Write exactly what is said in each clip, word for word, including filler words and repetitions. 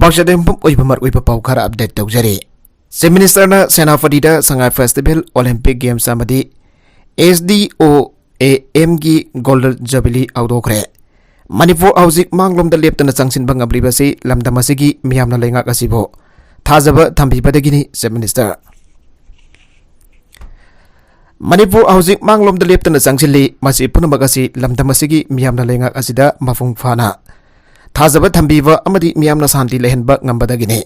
ꯄꯥꯎꯆꯦꯗꯦꯝꯐꯝ ꯑꯣꯏꯕ ꯃꯔꯨꯑꯣꯏꯕ ꯄꯥꯎ ꯈꯔ ꯑꯞꯗꯦꯠ ꯇꯧꯖꯔꯤ꯫ ꯆꯤꯐ ꯃꯤꯅꯤꯁꯇꯔꯅ ꯁꯦꯅꯥꯄꯇꯤꯗ ꯁꯉꯥꯏ ꯐꯦꯁꯇꯤꯚꯦꯜ, ꯑꯣꯂꯦꯝꯄꯤꯛ ꯒꯦꯝꯁ ꯑꯃꯗꯤ S D O A M ꯒꯤ ꯒꯣꯜꯗꯟ ꯖꯨꯕꯤꯂꯤ ꯍꯧꯗꯣꯛꯈ꯭ꯔꯦ꯫ ꯃꯅꯤꯄꯨꯔ ꯍꯧꯖꯤꯛ ꯃꯥꯡꯂꯣꯝꯗ ꯂꯦꯞꯇꯅ ꯆꯪꯁꯤꯟꯕ ꯉꯝꯂꯤꯕꯁꯤ ꯂꯝꯗꯝ ꯑꯁꯤꯒꯤ ꯃꯤꯌꯥꯝꯅ ꯂꯩꯉꯥꯛ ꯑꯁꯤꯕꯨ ꯊꯥꯖꯕ ꯊꯝꯕꯤꯕꯗꯒꯤꯅꯤ, ꯆꯤꯐ ꯃꯤꯅꯤꯁꯇꯔ꯫ ꯃꯅꯤꯄꯨꯔ ꯍꯧꯖꯤꯛ ꯃꯥꯡꯂꯣꯝꯗ ꯂꯦꯞꯇꯅ ꯆꯪꯁꯤꯜꯂꯤ꯫ ꯃꯁꯤ ꯄꯨꯝꯅꯃꯛ ꯑꯁꯤ ꯂꯝꯗꯝ ꯑꯁꯤꯒꯤ ꯃꯤꯌꯥꯝꯅ ꯂꯩꯉꯥꯛ ꯑꯁꯤꯗ ꯃꯄꯨꯡ ꯐꯥꯅ ꯊꯥꯖꯕ ꯊꯝꯕꯤꯕ ꯑꯃꯗꯤ ꯃꯤꯌꯥꯝꯅ ꯁꯥꯟꯇꯤ ꯂꯩꯍꯟꯕ ꯉꯝꯕꯗꯒꯤꯅꯤ꯫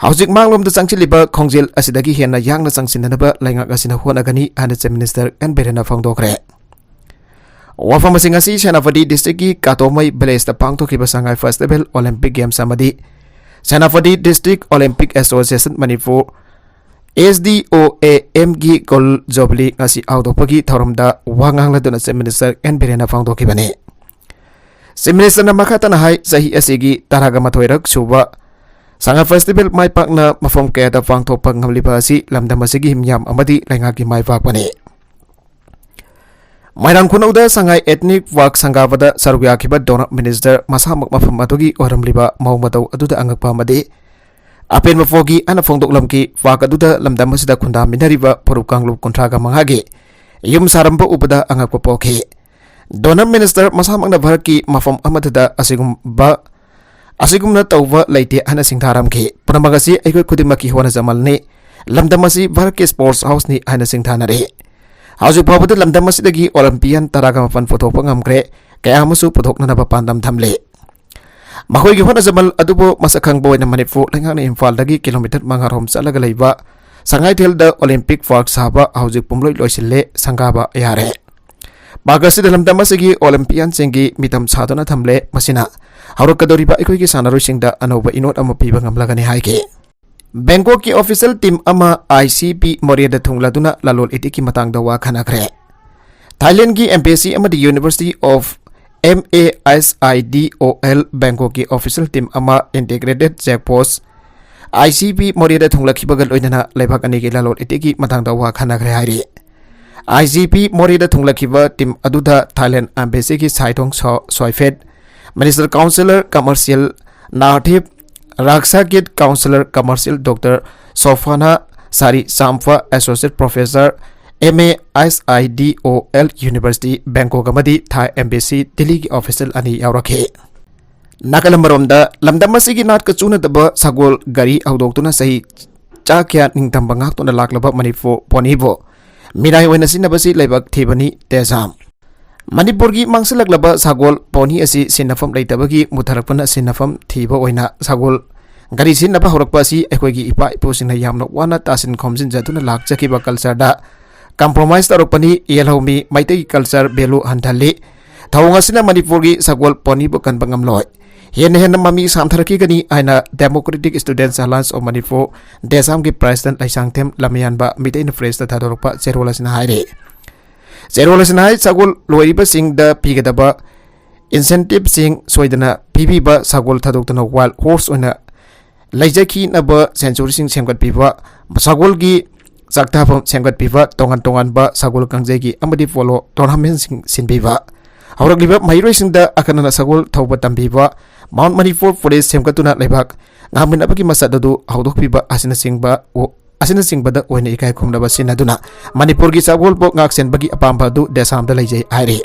ꯍꯧꯖꯤꯛ ꯃꯥꯡꯂꯣꯝꯗ ꯆꯪꯁꯤꯜꯂꯤꯕ ꯈꯣꯡꯖꯦꯜ ꯑꯁꯤꯗꯒꯤ ꯍꯦꯟꯅ ꯌꯥꯡꯅ ꯆꯪꯁꯤꯟꯅꯅꯕ ꯂꯩꯉꯥꯛ ꯑꯁꯤꯅ ꯍꯣꯠꯅꯒꯅꯤ ꯍꯥꯏꯅ ꯆꯤꯐ ꯃꯤꯅꯤꯁꯇꯔ ꯑꯦꯟ ꯕꯤꯔꯦꯟꯅ ꯐꯣꯡꯗꯣꯛꯈ꯭ꯔꯦ꯫ ꯋꯥꯐꯝ ꯑꯁꯤ ꯉꯁꯤ ꯁꯦꯅꯥꯄꯇꯤ ꯗꯤꯁꯇ꯭ꯔꯤꯛꯀꯤ ꯀꯥꯇꯣꯃꯩ ꯚꯤꯂꯦꯖꯇ ꯄꯥꯡꯊꯣꯛꯈꯤꯕ ꯁꯉꯥꯏ ꯐꯦꯁꯇꯤꯚꯦꯜ, ꯑꯣꯂꯦꯝꯄꯤꯛ ꯒꯦꯝꯁ ꯑꯃꯗꯤ Senapati district Olympic association Manipur, S D O A M ꯒꯤ ꯒꯣꯜ ꯖꯨꯕꯤꯂꯤ ꯉꯁꯤ ꯍꯧꯗꯣꯛꯄꯒꯤ ꯊꯧꯔꯝꯗ ꯋꯥ ꯉꯥꯡꯂꯗꯨꯅ ꯆꯤꯐ ꯃꯤꯅꯤꯁꯇꯔ ꯑꯦꯟ ꯕꯤꯔꯦꯟꯅ ꯐꯣꯡꯗꯣꯛꯈꯤꯕꯅꯤ꯫ ꯆꯤꯐ ꯃꯤꯅꯤꯁꯇꯔꯅ ꯃꯈꯥ ꯇꯥꯅ ꯍꯥꯏ, ꯆꯍꯤ ꯑꯁꯤꯒꯤ ꯇꯔꯥꯒ ꯃꯥꯊꯣꯏꯔꯛ ꯁꯨꯕ ꯁꯉꯥꯏ ꯐꯦꯁꯇꯤꯚꯦꯜ ꯃꯥꯏ ꯄꯥꯛꯅ ꯃꯐꯝ ꯀꯌꯥꯗ ꯄꯥꯡꯊꯣꯛꯄ ꯉꯝꯂꯤꯕ ꯑꯁꯤ ꯂꯝꯗꯝ ꯑꯁꯤꯒꯤ ꯃꯤꯌꯥꯝ ꯑꯃꯗꯤ ꯂꯩꯉꯥꯛꯀꯤ ꯃꯥꯏ ꯄꯥꯛꯄꯅꯤ꯫ ꯃꯣꯏꯔꯥꯡ ꯈꯨꯅꯧꯗ ꯁꯉꯥꯏ ethnic park ꯁꯪꯒꯥꯕꯗ ꯁꯔꯨꯛ ꯌꯥꯈꯤꯕ ꯗꯣꯅꯔ ꯃꯤꯅꯤꯁꯇꯔ ꯃꯁꯥꯃꯛ ꯃꯐꯝ ꯑꯗꯨꯒꯤ ꯑꯣꯏꯔꯝꯂꯤꯕ ꯃꯑꯣꯡ ꯃꯇꯧ ꯑꯗꯨꯗ ꯑꯉꯛꯄ ꯑꯃꯗꯤ ꯑꯄꯦꯟꯕ ꯐꯥꯎꯈꯤ ꯍꯥꯏꯅ ꯐꯣꯡꯗꯣꯛꯂꯝꯈꯤ꯫ ꯄꯥꯔꯛ ꯑꯗꯨꯗ ꯂꯝꯗꯝ ꯑꯁꯤꯗ ꯈꯨꯟꯗꯥꯃꯤꯟꯅꯔꯤꯕ ꯐꯨꯔꯨꯞ ꯀꯥꯡꯂꯨꯞ ꯀꯨꯟꯊ꯭ꯔꯥꯒ ꯃꯉꯥꯒꯤ ꯌꯨꯝ ꯁꯥꯔꯝꯕ ꯎꯕꯗ ꯑꯉꯛꯄ ꯄꯣꯛꯈꯤ꯫ ꯗꯣꯅꯔ ꯃꯤꯅꯤꯁꯇꯔ ꯃꯁꯥꯃꯛꯅ ꯚꯥꯔꯠꯀꯤ ꯃꯐꯝ ꯑꯃꯠꯇꯗ ꯑꯁꯤꯒꯨꯝꯕ, ꯑꯁꯤꯒꯨꯝꯅ ꯇꯧꯕ ꯂꯩꯇꯦ ꯍꯥꯏꯅ ꯁꯤꯡꯊꯥꯔꯝꯈꯤ꯫ ꯄꯨꯝꯅꯃꯛ ꯑꯁꯤ ꯑꯩꯈꯣꯏ ꯈꯨꯗꯤꯡꯃꯛꯀꯤ ꯍꯣꯠꯅꯖꯃꯜꯅꯤ꯫ ꯂꯝꯗꯝ ꯑꯁꯤ ꯚꯥꯔꯠꯀꯤ ꯁ꯭ꯄꯣꯔꯠꯁ ꯍꯥꯎꯁꯅꯤ ꯍꯥꯏꯅ ꯁꯤꯡꯊꯥꯅꯔꯤ꯫ ꯍꯧꯖꯤꯛ ꯐꯥꯎꯕꯗ ꯂꯝꯗꯝ ꯑꯁꯤꯗꯒꯤ ꯑꯣꯂꯦꯝꯄꯤꯌꯟ ꯇꯔꯥꯒ ꯃꯥꯄꯟ ꯄꯨꯊꯣꯛꯄ ꯉꯝꯈ꯭ꯔꯦ, ꯀꯌꯥ ꯑꯃꯁꯨ ꯄꯨꯊꯣꯛꯅꯅꯕ ꯄꯥꯟꯗꯝ ꯊꯝꯂꯤ꯫ ꯃꯈꯣꯏꯒꯤ ꯍꯣꯠꯅꯖꯃꯜ ꯑꯗꯨꯕꯨ ꯃꯁꯛ ꯈꯪꯕ ꯑꯣꯏꯅ ꯃꯅꯤꯄꯨꯔ ꯂꯩꯉꯥꯛꯅ ꯏꯝꯐꯥꯜꯗꯒꯤ ꯀꯤꯂꯣꯃꯤꯇꯔ ꯃꯉꯥꯔꯣꯝ ꯆꯠꯂꯒ ꯂꯩꯕ ꯁꯉꯥꯏꯊꯦꯜꯗ ꯑꯣꯂꯦꯝꯄꯤꯛ ꯄꯥꯔꯛ ꯁꯥꯕ ꯍꯧꯖꯤꯛ ꯄꯨꯝꯂꯣꯏ ꯂꯣꯏꯁꯤꯜꯂꯦ, ꯁꯪꯒꯥꯕ ꯌꯥꯔꯦ꯫ ꯄꯥꯔꯛ ꯑꯁꯤꯗ ꯂꯝꯗꯝ ꯑꯁꯤꯒꯤ ꯑꯣꯂꯦꯝꯄꯤꯌꯟꯁꯤꯡꯒꯤ ꯃꯤꯇꯝ ꯁꯥꯗꯨꯅ ꯊꯝꯂꯦ꯫ ꯃꯁꯤꯅ ꯍꯧꯔꯛꯀꯗꯧꯔꯤꯕ ꯑꯩꯈꯣꯏꯒꯤ ꯁꯥꯟꯅꯔꯣꯏꯁꯤꯡꯗ ꯑꯅꯧꯕ ꯏꯅꯣꯠ ꯑꯃ ꯄꯤꯕ ꯉꯝꯂꯒꯅꯤ ꯍꯥꯏꯈꯤ꯫ ꯕꯦꯡꯀꯣꯛꯀꯤ ꯑꯣꯐꯤꯁꯤꯌꯦꯜ ꯇꯤꯝ ꯑꯃ I C P ꯃꯣꯔꯦꯗ ꯊꯨꯡꯂꯗꯨꯅ ꯂꯂꯣꯟ ꯏꯇꯤꯛꯀꯤ ꯃꯇꯥꯡꯗ ꯋꯥ ꯈꯟꯅꯈ꯭ꯔꯦ꯫ ꯊꯥꯏꯂꯦꯟꯗꯒꯤ embassy ꯑꯃꯗꯤ University of M A S I D O L ꯕꯦꯡꯀꯣꯛꯀꯤ ꯑꯣꯐꯤꯁꯤꯌꯦꯜ ꯇꯤꯝ ꯑꯃ Integrated Check Post, I C P ꯃꯣꯔꯦꯗ ꯊꯨꯡꯂꯛꯈꯤꯕꯒ ꯂꯣꯏꯅꯅ ꯂꯩꯕꯥꯛ ꯑꯅꯤꯒꯤ ꯂꯂꯣꯟ ꯏꯇꯤꯛꯀꯤ ꯃꯇꯥꯡꯗ ꯋꯥ ꯈꯟꯅꯈ꯭ꯔꯦ ꯍꯥꯏꯔꯤ꯫ I C P ꯃꯣꯔꯦꯗ ꯊꯨꯡꯂꯛꯈꯤꯕ ꯇꯤꯝ ꯑꯗꯨꯗ ꯊꯥꯏꯂꯦꯟꯗ embassy ꯒꯤ ꯁꯥꯏꯊꯣꯡ ꯁꯣ-, ꯁꯣꯏꯐꯦꯠ, minister counsellor commercial Narthip Raksa ꯒꯦꯠ counsellor commercial doctor Sophana Srichampa, associate professor, M A I S I D O L, university Bangkok ꯑꯃꯗꯤ ꯊꯥꯏ ꯑꯦꯝꯕꯦꯁꯤ ꯗꯤꯜꯂꯤꯒꯤ ꯑꯣꯐꯤꯁꯤꯌꯦꯜ ꯑꯅꯤ ꯌꯥꯎꯔꯛꯈꯤ꯫ ꯅꯥꯀꯜ ꯑꯃꯔꯣꯝꯗ, ꯂꯝꯗꯝ ꯑꯁꯤꯒꯤ ꯅꯥꯠꯀ ꯆꯨꯅꯗꯕ ꯁꯒꯣꯜ ꯒꯥꯔꯤ ꯍꯧꯗꯣꯛꯇꯨꯅ ꯆꯍꯤ ꯆꯥ ꯀꯌꯥ ꯅꯤꯡꯇꯝꯕ ꯉꯥꯛꯇꯨꯅ ꯂꯥꯛꯂꯕ ꯃꯅꯤꯄꯨꯔ ꯄꯣꯅꯤꯕꯨ ꯃꯤꯔꯥꯏ ꯑꯣꯏꯅ ꯁꯤꯖꯤꯟꯅꯕꯁꯤ ꯂꯩꯕꯥꯛ ꯊꯤꯕꯅꯤ, ꯇꯦꯖꯥꯝ꯫ ꯃꯅꯤꯄꯨꯔꯒꯤ ꯃꯥꯡꯁꯤꯜꯂꯛꯂꯕ ꯁꯒꯣꯜ ꯄꯣꯅꯤ ꯑꯁꯤ ꯁꯤꯟꯅꯐꯝ ꯂꯩꯇꯕꯒꯤ ꯃꯨꯠꯊꯔꯛꯄꯅ ꯁꯤꯟꯅꯐꯝ ꯊꯤꯕ ꯑꯣꯏꯅ ꯁꯒꯣꯜ ꯒꯥꯔꯤ ꯁꯤꯖꯤꯟꯅꯕ ꯍꯧꯔꯛꯄ ꯑꯁꯤ ꯑꯩꯈꯣꯏꯒꯤ ꯏꯄꯥ ꯏꯄꯨꯁꯤꯡꯅ ꯌꯥꯝꯅ ꯋꯥꯅ ꯇꯥꯁꯤꯟ ꯈꯣꯝꯖꯤꯟꯖꯗꯨꯅ ꯂꯥꯛꯆꯈꯤꯕ ꯀꯜꯆꯔꯗ ꯀꯝꯄ꯭ꯔꯣꯃꯥꯏꯁ ꯇꯧꯔꯛꯄꯅꯤ꯫ ꯌꯦꯜꯍꯧꯃꯤ ꯃꯩꯇꯩꯒꯤ ꯀꯜꯆꯔ ꯚꯦꯂꯨ ꯍꯟꯊꯍꯜꯂꯤ꯫ ꯊꯧꯑꯣꯡ ꯑꯁꯤꯅ ꯃꯅꯤꯄꯨꯔꯒꯤ ꯁꯒꯣꯜ ꯄꯣꯅꯤꯕꯨ ꯀꯟꯕ ꯉꯝꯂꯣꯏ꯫ ꯍꯦꯟꯅ ꯍꯦꯟꯅ ꯃꯃꯤ ꯁꯥꯝꯊꯔꯛꯈꯤꯒꯅꯤ ꯍꯥꯏꯅ Democratic Students Alliance of Manipur, ꯗꯦꯁꯥꯝꯒꯤ ꯄ꯭ꯔꯦꯁꯤꯗꯦꯟꯠ ꯂꯩꯁꯥꯡꯊꯦꯝ ꯂꯝꯌꯥꯟꯕ ꯃꯤꯇꯩꯅ ꯄ꯭ꯔꯦꯁꯇ ꯊꯥꯗꯣꯔꯛꯄ ꯆꯦꯔꯣꯜ ꯑꯁꯤꯅ ꯍꯥꯏꯔꯤ꯫ ꯆꯦꯔꯣꯜ ꯑꯁꯤꯅ ꯍꯥꯏ, ꯁꯒꯣꯜ ꯂꯣꯏꯔꯤꯕꯁꯤꯡꯗ ꯄꯤꯒꯗꯕ ꯏꯟꯁꯦꯟꯇꯤꯚꯁꯤꯡ ꯁꯣꯏꯗꯅ ꯄꯤꯕꯤꯕ, ꯁꯒꯣꯜ ꯊꯥꯗꯣꯛꯇꯨꯅ ꯋꯥꯏꯜꯗ ꯍꯣꯔꯁ ꯑꯣꯏꯅ ꯂꯩꯖꯈꯤꯅꯕ ꯁꯦꯟꯆꯨꯔꯤꯁꯤꯡ ꯁꯦꯝꯒꯠꯄꯤꯕ, ꯁꯒꯣꯜꯒꯤ ꯆꯥꯛꯇꯥꯐꯝ ꯁꯦꯝꯒꯠꯄꯤꯕ, ꯇꯣꯉꯥꯟ ꯇꯣꯉꯥꯟꯕ ꯁꯒꯣꯜ ꯀꯥꯡꯖꯩꯒꯤ ꯑꯃꯗꯤ ꯄꯣꯂꯣ ꯇꯣꯔꯅꯥꯃꯦꯟꯁꯤꯡ ꯁꯤꯟꯕꯤꯕ, ꯍꯧꯔꯛꯂꯤꯕ ꯃꯍꯩꯔꯣꯏꯁꯤꯡꯗ ꯑꯈꯟꯅꯅ ꯁꯒꯣꯜ ꯊꯧꯕ ꯇꯝꯕꯤꯕ, ꯃꯥꯎꯟꯠ ꯃꯅꯤꯄꯨꯔ ꯐꯣꯔꯦꯁ ꯁꯦꯝꯒꯠꯇꯨꯅ ꯂꯩꯕꯥꯛ ꯉꯥꯛꯃꯤꯟꯅꯕꯒꯤ ꯃꯁꯛ ꯑꯗꯨ ꯍꯧꯗꯣꯛꯄꯤꯕ ꯑꯁꯤꯅꯆꯤꯡꯕ, ꯑꯁꯤꯅꯆꯤꯡꯕꯗ ꯑꯣꯏꯅ ꯏꯀꯥꯏ ꯈꯨꯝꯅꯕ ꯁꯤꯟꯅꯗꯨꯅ ꯃꯅꯤꯄꯨꯔꯒꯤ ꯁꯒꯣꯜꯕꯨ ꯉꯥꯛꯁꯦꯟꯕꯒꯤ ꯑꯄꯥꯝꯕ ꯑꯗꯨ ꯗꯦꯁꯥꯝꯗ ꯂꯩꯖꯩ ꯍꯥꯏꯔꯤ꯫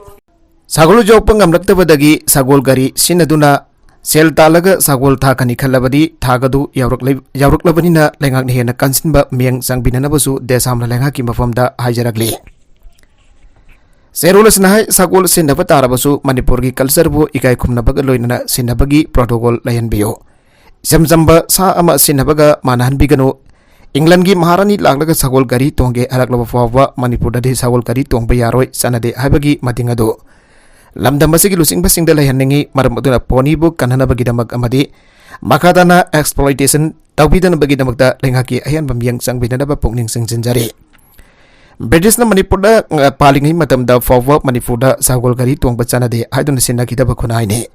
ꯁꯒꯣꯜ ꯌꯣꯛꯄ ꯉꯝꯂꯛꯇꯕꯗꯒꯤ ꯁꯒꯣꯜ ꯒꯥꯔꯤ ꯁꯤꯖꯤꯟꯅꯗꯨꯅ ꯁꯦꯜ ꯇꯥꯜꯂꯒ ꯁꯒꯣꯜ ꯊꯥꯛꯀꯅꯤ ꯈꯜꯂꯕꯗꯤ ꯊꯥꯛ ꯑꯗꯨ ꯌꯧꯔꯛꯂ-, ꯌꯧꯔꯛꯂꯕꯅꯤꯅ ꯂꯩꯉꯥꯛꯅ ꯍꯦꯟꯅ ꯀꯟꯁꯤꯟꯕ ꯃꯤꯠꯌꯦꯡ ꯆꯪꯕꯤꯅꯅꯕꯁꯨ ꯗꯦꯁꯥꯝꯅ ꯂꯩꯉꯥꯛꯀꯤ ꯃꯐꯝꯗ ꯍꯥꯏꯖꯔꯛꯂꯤ꯫ ꯆꯦꯔꯣꯜ ꯑꯁꯤꯅ ꯍꯥꯏ, ꯁꯒꯣꯜ ꯁꯤꯖꯤꯟꯅꯕ ꯇꯥꯔꯕꯁꯨ ꯃꯅꯤꯄꯨꯔꯒꯤ ꯀꯜꯆꯔꯕꯨ ꯏꯀꯥꯏ ꯈꯨꯝꯅꯕꯒ ꯂꯣꯏꯅꯅ ꯁꯤꯖꯤꯟꯅꯕꯒꯤ ꯄ꯭ꯔꯣꯇꯣꯀꯣꯜ ꯂꯩꯍꯟꯕꯤꯌꯨ꯫ ꯏꯆꯝ ꯆꯝꯕ ꯁꯥ ꯑꯃ ꯁꯤꯖꯤꯟꯅꯕꯒ ꯃꯥꯟꯅꯍꯟꯕꯤꯒꯅꯨ꯫ ꯏꯪꯂꯟꯒꯤ ꯃꯍꯥꯔꯥꯅꯤ ꯂꯥꯛꯂꯒ ꯁꯒꯣꯜ ꯒꯥꯔꯤ ꯇꯣꯡꯒꯦ ꯍꯥꯏꯔꯛꯂꯕ ꯐꯥꯎꯕ ꯃꯅꯤꯄꯨꯔꯗꯗꯤ ꯁꯒꯣꯜ ꯒꯥꯔꯤ ꯇꯣꯡꯕ ꯌꯥꯔꯣꯏ, ꯆꯠꯅꯗꯦ ꯍꯥꯏꯕꯒꯤ ꯃꯇꯤꯡ ꯑꯗꯨ ꯂꯝꯗꯝ ꯑꯁꯤꯒꯤ ꯂꯨꯆꯤꯡꯕꯁꯤꯡꯗ ꯂꯩꯍꯟꯅꯤꯡꯏ꯫ ꯃꯔꯝ ꯑꯗꯨꯅ ꯄꯣꯅꯤꯕꯨ ꯀꯟꯅꯅꯕꯒꯤꯗꯃꯛ ꯑꯃꯗꯤ ꯃꯈꯥ ꯇꯥꯅ ꯑꯦꯛꯁꯄ꯭ꯂꯣꯏꯇꯦꯁꯟ ꯇꯧꯕꯤꯗꯅꯕꯒꯤꯗꯃꯛꯇ ꯂꯩꯉꯥꯛꯀꯤ ꯑꯍꯦꯟꯕ ꯃꯤꯠꯌꯦꯡ ꯆꯪꯕꯤꯅꯅꯕ ꯄꯨꯛꯅꯤꯡ ꯆꯤꯡꯁꯤꯟꯖꯔꯤ꯫ ꯕ꯭ꯔꯤꯇꯤꯁꯅ ꯃꯅꯤꯄꯨꯔꯗ, ꯑ, ꯄꯥꯜꯂꯤꯉꯩ ꯃꯇꯝꯗ ꯐꯥꯎꯕ ꯃꯅꯤꯄꯨꯔꯗ ꯁꯒꯣꯜ ꯒꯥꯔꯤ ꯇꯣꯡꯕ ꯆꯠꯅꯗꯦ ꯍꯥꯏꯗꯨꯅ ꯁꯤꯟꯅꯈꯤꯗꯕ ꯈꯨꯟꯅꯥꯏꯅꯤ꯫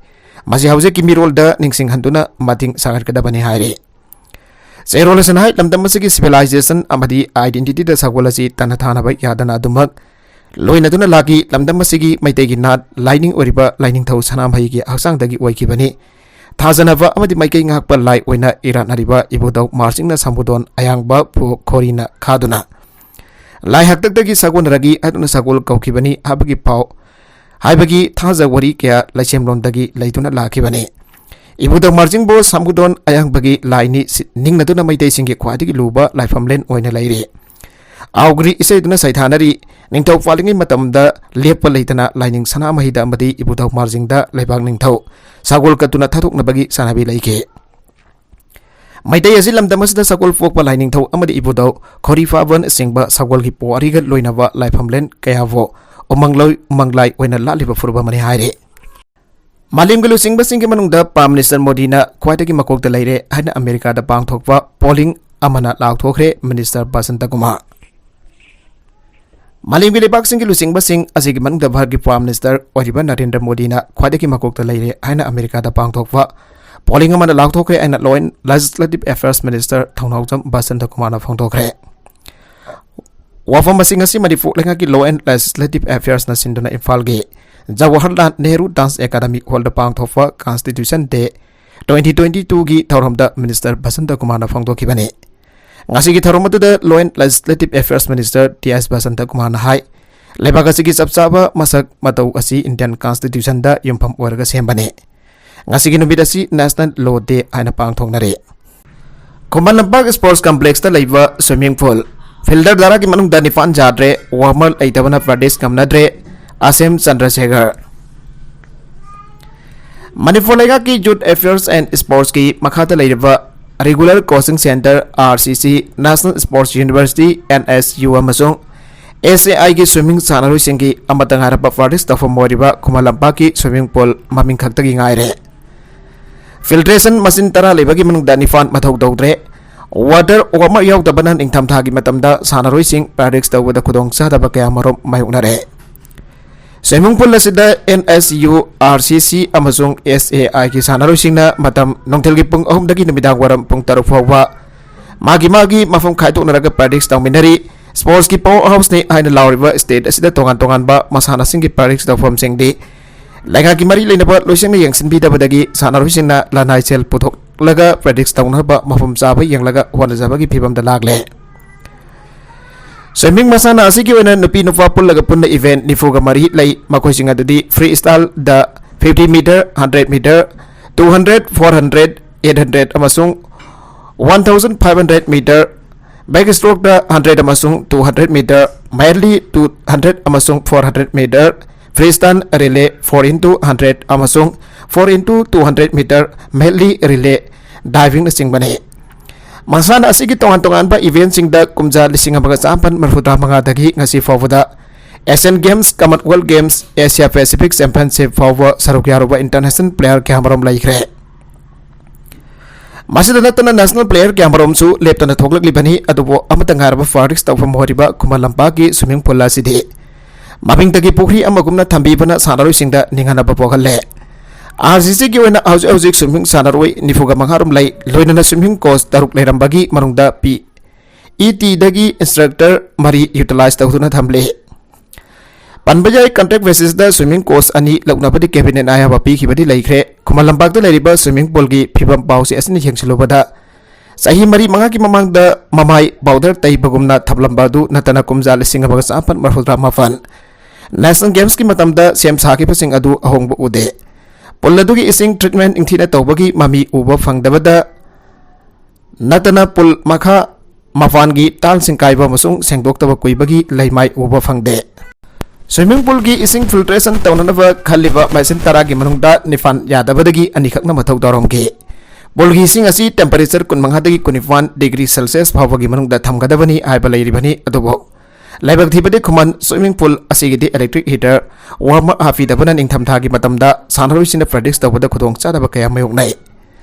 ꯃꯁꯤ ꯍꯧꯖꯤꯛꯀꯤ ꯃꯤꯔꯣꯜꯗ ꯅꯤꯡꯁꯤꯡꯍꯟꯗꯨꯅ ꯃꯇꯤꯡ ꯁꯥꯒꯠꯀꯗꯕꯅꯤ ꯍꯥꯏꯔꯤ꯫ ꯆꯦꯔꯣꯜ ꯑꯁꯤꯅ ꯍꯥꯏ, ꯂꯝꯗꯝ ꯑꯁꯤꯒꯤ ꯁꯤꯚꯤꯂꯥꯏꯖꯦꯁꯟ ꯑꯃꯗꯤ ꯑꯥꯏꯗꯦꯟꯇꯤꯇꯤꯗ ꯁꯒꯣꯜ ꯑꯁꯤ ꯇꯅ ꯊꯥꯅꯕ ꯌꯥꯗꯅ ꯑꯗꯨꯃꯛ ꯂꯣꯏꯅꯗꯨꯅ ꯂꯥꯛꯈꯤ꯫ ꯂꯝꯗꯝ ꯑꯁꯤꯒꯤ ꯃꯩꯇꯩꯒꯤ ꯅꯥꯠ ꯂꯥꯏꯅꯤꯡ ꯑꯣꯏꯔꯤꯕ ꯂꯥꯏꯅꯤꯡꯊꯧ ꯁꯅꯥꯃꯍꯤꯒꯤ ꯍꯛꯆꯥꯡꯗꯒꯤ ꯑꯣꯏꯈꯤꯕꯅꯤ꯫ ꯊꯥꯖꯅꯕ ꯑꯃꯗꯤ ꯃꯥꯏꯀꯩ ꯉꯥꯛꯄ ꯂꯥꯏ ꯑꯣꯏꯅ ꯏꯔꯥꯠꯅꯔꯤꯕ ꯏꯕꯨꯙꯧ ꯃꯥꯔꯖꯤꯡꯅ ꯁꯥꯝꯕꯨꯗꯣꯟ ꯑꯌꯥꯡꯕ ꯄꯨ ꯈꯣꯔꯤꯅ ꯈꯥꯗꯨꯅ ꯂꯥꯏ ꯍꯥꯛꯇꯛꯇꯒꯤ ꯁꯒꯣꯜꯅꯔꯒꯤ ꯍꯥꯏꯗꯨꯅ ꯁꯒꯣꯜ ꯀꯧꯈꯤꯕꯅꯤ ꯍꯥꯏꯕꯒꯤ ꯄꯥꯎ, ꯍꯥꯏꯕꯒꯤ ꯊꯥꯖ ꯋꯥꯔꯤ ꯀꯌꯥ ꯂꯩꯁꯦꯝꯂꯣꯟꯗꯒꯤ ꯂꯩꯗꯨꯅ ꯂꯥꯛꯈꯤꯕꯅꯤ꯫ ꯏꯕꯨꯙꯧ ꯃꯥꯔꯖꯤꯡꯕꯨ ꯁꯥꯝꯕꯨꯗꯣꯟ ꯑꯌꯥꯡꯕꯒꯤ ꯂꯥꯏꯅꯤ ꯁꯤ-, ꯅꯤꯡꯅꯗꯨꯅ ꯃꯩꯇꯩꯁꯤꯡꯒꯤ ꯈ꯭ꯋꯥꯏꯗꯒꯤ ꯂꯨꯕ ꯂꯥꯏꯐꯝꯂꯦꯟ ꯑꯣꯏꯅ ꯂꯩꯔꯤ꯫ ꯑꯥꯎꯒ꯭ꯔꯤ ꯏꯁꯩꯗꯨꯅ ꯁꯩꯊꯥꯅꯔꯤ꯫ ꯅꯤꯡꯊꯧ ꯄꯥꯜꯂꯤꯉꯩ ꯃꯇꯝꯗ ꯂꯦꯞꯄ ꯂꯩꯇꯅ ꯂꯥꯏꯅꯤꯡ ꯁꯅꯥꯃꯍꯤꯗ ꯑꯃꯗꯤ ꯏꯕꯨꯙꯧ ꯃꯥꯔꯖꯤꯡꯗ ꯂꯩꯕꯥꯛ ꯅꯤꯡꯊꯧ ꯁꯒꯣꯜ ꯀꯠꯇꯨꯅ ꯊꯥꯗꯣꯛꯅꯕꯒꯤ ꯆꯠꯅꯕꯤ ꯂꯩꯈꯤ꯫ ꯃꯩꯇꯩ ꯑꯁꯤ ꯂꯝꯗꯝ ꯑꯁꯤꯗ ꯁꯒꯣꯜ ꯄꯣꯛꯄ ꯂꯥꯏꯅꯤꯡꯊꯧ ꯑꯃꯗꯤ ꯏꯕꯨꯙꯧ ꯈꯣꯔꯤꯐꯥꯕꯅꯆꯤꯡꯕ ꯁꯒꯣꯜꯒꯤ ꯄꯨꯋꯥꯔꯤꯒ ꯂꯣꯏꯅꯕ ꯂꯥꯏꯐꯝꯂꯦꯟ ꯀꯌꯥꯕꯨ ꯎꯃꯪ ꯂꯣꯏ-, ꯎꯃꯪ ꯂꯥꯏ ꯑꯣꯏꯅ ꯂꯥꯠꯂꯤꯕ ꯐꯨꯔꯨꯞ ꯑꯃꯅꯤ ꯍꯥꯏꯔꯤ꯫ ꯃꯥꯂꯦꯝꯒꯤ ꯂꯨꯆꯤꯡꯕꯁꯤꯡꯒꯤ ꯃꯅꯨꯡꯗ Prime Minister ꯃꯣꯗꯤꯅ ꯈ꯭ꯋꯥꯏꯗꯒꯤ ꯃꯀꯣꯛꯇ ꯂꯩꯔꯦ ꯍꯥꯏꯅ ꯑꯃꯦꯔꯤꯀꯥꯗ ꯄꯥꯡꯊꯣꯛꯄ polling ꯑꯃꯅ ꯂꯥꯎꯊꯣꯛꯈ꯭ꯔꯦ꯫ Minister ꯕꯁꯟꯇ ꯀꯨꯃꯥꯔ꯫ ꯃꯥꯂꯦꯝꯒꯤ ꯂꯩꯕꯥꯛꯁꯤꯡꯒꯤ ꯂꯨꯆꯤꯡꯕꯁꯤꯡ ꯑꯁꯤꯒꯤ ꯃꯅꯨꯡꯗ ꯚꯥꯔꯠꯀꯤ Prime Minister ꯑꯣꯏꯔꯤꯕ ꯅꯔꯦꯟꯗ꯭ꯔ ꯃꯣꯗꯤꯅ ꯈ꯭ꯋꯥꯏꯗꯒꯤ ꯃꯀꯣꯛꯇ ꯂꯩꯔꯦ ꯍꯥꯏꯅ ꯑꯃꯦꯔꯤꯀꯥꯗ ꯄꯥꯡꯊꯣꯛꯄ polling ꯑꯃꯅ ꯂꯥꯎꯊꯣꯛꯈ꯭ꯔꯦ ꯍꯥꯏꯅ Law and Legislative Affairs Minister ꯊꯧꯅꯥꯎꯖꯝ ꯕꯁꯟꯇ ꯀꯨꯃꯥꯔꯅ ꯐꯣꯡꯗꯣꯛꯈ꯭ꯔꯦ꯫ ꯋꯥꯐꯝ ꯑꯁꯤ ꯉꯁꯤ ꯃꯅꯤꯄꯨꯔ ꯂꯩꯉꯥꯛꯀꯤ Law and Legislative Affairsꯅ ꯁꯤꯟꯗꯨꯅ ꯏꯝꯐꯥꯜꯒꯤ ꯖꯋꯥꯍꯔꯂꯥꯜ ꯅꯦꯍꯔꯨ Dance Academy Hallꯗ ꯄꯥꯡꯊꯣꯛꯄ Constitution Day twenty twenty twoꯒꯤ ꯊꯧꯔꯝꯗ Minister ꯕꯁꯟꯇ ꯀꯨꯃꯥꯔꯅ ꯐꯣꯡꯗꯣꯛꯈꯤꯕꯅꯤ꯫ ꯉꯁꯤꯒꯤ ꯊꯧꯔꯝ ꯑꯗꯨꯗ Law and Legislative Affairs Minister T S Basanta ꯀꯨꯃꯥꯔꯅ ꯍꯥꯏ, ꯂꯩꯕꯥꯛ ꯑꯁꯤꯒꯤ ꯆꯞ ꯆꯥꯕ ꯃꯁꯛ ꯃꯇꯧ ꯑꯁꯤ Indian Constitutionꯗ ꯌꯨꯝꯐꯝ ꯑꯣꯏꯔꯒ ꯁꯦꯝꯕꯅꯤ꯫ ꯉꯁꯤꯒꯤ ꯅꯨꯃꯤꯠ ꯑꯁꯤ National Law Day ꯍꯥꯏꯅ ꯄꯥꯡꯊꯣꯛꯅꯔꯤ꯫ ꯈꯨꯃꯟ ꯂꯝꯄꯥꯛ Sports Complexꯇ ꯂꯩꯕ swimming pool꯫ Fielder ꯇꯔꯥꯒꯤ ꯃꯅꯨꯡꯗ ꯅꯤꯄꯥꯟ ꯌꯥꯗ꯭ꯔꯦ, warmer ꯂꯩꯇꯕꯅ practice ꯉꯝꯅꯗ꯭ꯔꯦ, ꯑꯁꯦꯝ ꯆꯟꯗ꯭ꯔꯁꯦꯈꯔ꯫ ꯃꯅꯤꯄꯨꯔ ꯂꯩꯉꯥꯛꯀꯤ Youth Affairs and Sportsꯀꯤ ꯃꯈꯥꯗ ꯂꯩꯔꯤꯕ Regular Coaching Centre, R C C, National Sports University, N S U, ꯑꯃꯁꯨꯡ S A Iꯒꯤ swimming ꯁꯥꯟꯅꯔꯣꯏꯁꯤꯡꯒꯤ ꯑꯃꯠꯇ ꯉꯥꯏꯔꯕ practice ꯇꯧꯐꯝ ꯑꯣꯏꯔꯤꯕ ꯈꯨꯃꯟ ꯂꯝꯄꯥꯛꯀꯤ swimming pool ꯃꯃꯤꯡ ꯈꯛꯇꯒꯤ ꯉꯥꯏꯔꯦ꯫ Filtration machine ꯇꯔꯥ ꯂꯩꯕꯒꯤ ꯃꯅꯨꯡꯗ ꯅꯤꯄꯥꯟ ꯃꯊꯧ ꯇꯧꯗ꯭ꯔꯦ꯫ Water warmer ꯌꯥꯎꯗꯕꯅ ꯅꯤꯡꯊꯝꯊꯥꯒꯤ ꯃꯇꯝꯗ ꯁꯥꯟꯅꯔꯣꯏꯁꯤꯡ practice ꯇꯧꯕꯗ ꯈꯨꯗꯣꯡꯆꯥꯗꯕ ꯀꯌꯥꯃꯔꯨꯝ ꯃꯥꯌꯣꯛꯅꯔꯦ꯫ Swimming pool ꯑꯁꯤꯗ N S U, R C C ꯑꯃꯁꯨꯡ S A Iꯒꯤ ꯁꯥꯟꯅꯔꯣꯏꯁꯤꯡꯅ ꯃꯇꯝ ꯅꯨꯡꯊꯤꯜꯒꯤ ꯄꯨꯡ ꯑꯍꯨꯝꯗꯒꯤ ꯅꯨꯃꯤꯗꯥꯡ ꯋꯥꯏꯔꯝ ꯄꯨꯡ ꯇꯔꯨꯛ ꯐꯥꯎꯕ ꯃꯥꯒꯤ ꯃꯥꯒꯤ ꯃꯐꯝ ꯈꯥꯏꯗꯣꯛꯅꯔꯒ practice ꯇꯧꯃꯤꯟꯅꯔꯤ꯫ Sportsꯀꯤ power houseꯅꯤ ꯍꯥꯏꯅ ꯂꯥꯎꯔꯤꯕ state ꯑꯁꯤꯗ ꯇꯣꯉꯥꯟ ꯇꯣꯉꯥꯟꯕ ꯃꯁꯥꯟꯅꯁꯤꯡꯒꯤ practice ꯇꯧꯐꯝꯁꯤꯡꯗꯤ ꯂꯩꯉꯥꯛꯀꯤ ꯃꯔꯤ ꯂꯩꯅꯕ ꯂꯣꯏꯁꯪꯅ ꯌꯦꯡꯁꯤꯟꯕꯤꯗꯕꯗꯒꯤ ꯁꯥꯟꯅꯔꯣꯏꯁꯤꯡꯅ ꯂꯅꯥꯏ ꯁꯦꯜ ꯄꯨꯊꯣꯛꯂꯒ practice ꯇꯧꯅꯕ ꯃꯐꯝ ꯆꯥꯕ ꯌꯦꯡꯂꯒ ꯍꯣꯠꯅꯖꯕꯒꯤ ꯐꯤꯕꯝꯗ ꯂꯥꯛꯂꯦ꯫ Swimming ꯃꯁꯥꯟꯅ ꯑꯁꯤꯒꯤ ꯑꯣꯏꯅ ꯅꯨꯄꯤ ꯅꯨꯄꯥ ꯄꯨꯜꯂꯒ ꯄꯨꯟꯅ event ꯅꯤꯐꯨꯒ ꯃꯔꯤ ꯂꯩ꯫ ꯃꯈꯣꯏꯁꯤꯡ ꯑꯗꯨꯗꯤ freestyle ꯗ fifty meter, hundred meter, two hundred, four hundred, eight hundred ꯑꯃꯁꯨꯡ one thousand five hundred meter, backstroke ꯗ hundred ꯑꯃꯁꯨꯡ two hundred meter, medley two hundred ꯑꯃꯁꯨꯡ four hundred meter, freestyle relay four into hundred ꯑꯃꯁꯨꯡ four into two hundred meter medley relay diving ꯅꯆꯤꯡꯕꯅꯤ꯫ ꯃꯁꯥꯟꯅ ꯑꯁꯤꯒꯤ ꯇꯣꯉꯥꯟ ꯇꯣꯉꯥꯟꯕ event ꯁꯤꯡꯗ ꯀꯨꯝꯖꯥ ꯂꯤꯁꯤꯡ ꯑꯃꯒ ꯆꯥꯃꯥꯄꯟ ꯃꯔꯤꯐꯨꯇꯔꯥ ꯃꯉꯥꯗꯒꯤ ꯉꯁꯤ ꯐꯥꯎꯕꯗ Asian Games, Commonwealth Games, Asia Pacific Championship ꯐꯥꯎꯕ ꯁꯔꯨꯛ ꯌꯥꯔꯨꯕ international player ꯀꯌꯥꯃꯔꯨꯝ ꯂꯩꯈ꯭ꯔꯦ꯫ ꯃꯁꯤꯗ ꯅꯠꯇꯅ national player ꯀꯌꯥꯃꯔꯨꯝꯁꯨ ꯂꯦꯞꯇꯅ ꯊꯣꯛꯂꯛꯂꯤꯕꯅꯤ꯫ ꯑꯗꯨꯕꯨ ꯑꯃꯠꯇ ꯉꯥꯏꯔꯕ farthest ꯇꯧꯐꯝ ꯑꯣꯏꯔꯤꯕ ꯈꯨꯃꯟ ꯂꯝꯄꯥꯛꯀꯤ swimming pool ꯑꯁꯤꯗꯤ ꯃꯃꯤꯡꯗꯒꯤ ꯄꯨꯈ꯭ꯔꯤ ꯑꯃꯒꯨꯝꯅ ꯊꯝꯕꯤꯕꯅ ꯁꯥꯟꯅꯔꯣꯏꯁꯤꯡꯗ ꯅꯤꯡꯍꯟꯅꯕ ꯄꯣꯛꯍꯜꯂꯦ꯫ RCC ꯒꯤ ꯑꯣꯏꯅ ꯍꯧꯖꯤꯛ ꯍꯧꯖꯤꯛ swimming ꯁꯥꯟꯅꯔꯣꯏ ꯅꯤꯐꯨꯒ ꯃꯉꯥ ꯔꯣꯝ ꯂꯩ, ꯂꯣꯏꯅꯅ swimming coach ꯇꯔꯨꯛ ꯂꯩꯔꯝꯕꯒꯤ ꯃꯅꯨꯡꯗ PET ꯗꯒꯤ instructor ꯃꯔꯤ utilize ꯇꯧꯗꯨꯅ ꯊꯝꯂꯤ꯫ ꯄꯟꯕ ꯌꯥꯏ, contract basis ꯇ swimming coach ꯑꯅꯤ ꯂꯧꯅꯕꯗꯤ cabinet ꯅ ꯑꯌꯥꯕ ꯄꯤꯈꯤꯕꯗꯤ ꯂꯩꯈ꯭ꯔꯦ꯫ ꯈꯨꯃꯟ ꯂꯝꯄꯥꯛꯇ ꯂꯩꯔꯤꯕ swimming pool ꯒꯤ ꯐꯤꯕꯝ ꯄꯥꯎꯆꯦ ꯑꯁꯤꯅ ꯌꯦꯡꯁꯤꯜꯂꯨꯕꯗ, ꯆꯍꯤ ꯃꯔꯤ ꯃꯉꯥꯒꯤ ꯃꯃꯥꯡꯗ ꯃꯃꯥꯏ powder ꯇꯩꯕꯒꯨꯝꯅ ꯊꯝꯂꯝꯕ ꯑꯗꯨ ꯅꯠꯇꯅ ꯀꯨꯝꯖꯥ ꯂꯤꯁꯤꯡ ꯑꯃꯒ ꯆꯥꯃꯥꯄꯟ ꯃꯔꯤꯐꯨꯇꯔꯥ ꯃꯥꯄꯟ National Games ꯀꯤ ꯃꯇꯝꯗ ꯁꯦꯝ ꯁꯥꯈꯤꯕꯁꯤꯡ ꯑꯗꯨ ꯑꯍꯣꯡꯕ ꯎꯗꯦ꯫ Pool ꯑꯗꯨꯒꯤ ꯏꯁꯤꯡ treatment ꯅꯤꯡꯊꯤꯅ ꯇꯧꯕꯒꯤ ꯃꯃꯤ ꯎꯕ ꯐꯪꯗꯕꯗ ꯅꯠꯇꯅ pool ꯃꯈꯥ ꯃꯄꯥꯟꯒꯤ tiles ꯁꯤꯡ ꯀꯥꯏꯕ ꯑꯃꯁꯨꯡ ꯁꯦꯡꯗꯣꯛꯇꯕ ꯀꯨꯏꯕꯒꯤ ꯂꯩꯃꯥꯏ ꯎꯕ ꯐꯪꯗꯦ꯫ Swimming pool ꯒꯤ ꯏꯁꯤꯡ filtration ꯇꯧꯅꯅꯕ ꯈꯜꯂꯤꯕ machine ꯇꯔꯥꯒꯤ ꯃꯅꯨꯡꯗ ꯅꯤꯄꯥꯟ ꯌꯥꯗꯕꯗꯒꯤ ꯑꯅꯤꯈꯛꯅ ꯃꯊꯧ ꯇꯧꯔꯝꯈꯤ꯫ Pool ꯒꯤ ꯏꯁꯤꯡ ꯑꯁꯤ temperature ꯀꯨꯟꯃꯉꯥꯗꯒꯤ ꯀꯨꯟꯅꯤꯄꯥꯟ degree Celsius ꯐꯥꯎꯕꯒꯤ ꯃꯅꯨꯡꯗ ꯊꯝꯒꯗꯕꯅꯤ ꯍꯥꯏꯕ ꯂꯩꯔꯤꯕꯅꯤ, ꯑꯗꯨꯕꯨ ꯂꯥꯏꯕꯛ ꯊꯤꯕꯗꯤ ꯈꯨꯃꯟ swimming pool ꯑꯁꯤꯒꯤꯗꯤ electric heater, warmer ꯍꯥꯞꯄꯤꯗꯕꯅ ꯅꯤꯡꯊꯝꯊꯥꯒꯤ ꯃꯇꯝꯗ ꯁꯥꯟꯅꯔꯣꯏꯁꯤꯡꯅ practice ꯇꯧꯕꯗ ꯈꯨꯗꯣꯡꯆꯥꯗꯕ ꯀꯌꯥ ꯃꯥꯌꯣꯛꯅꯩ꯫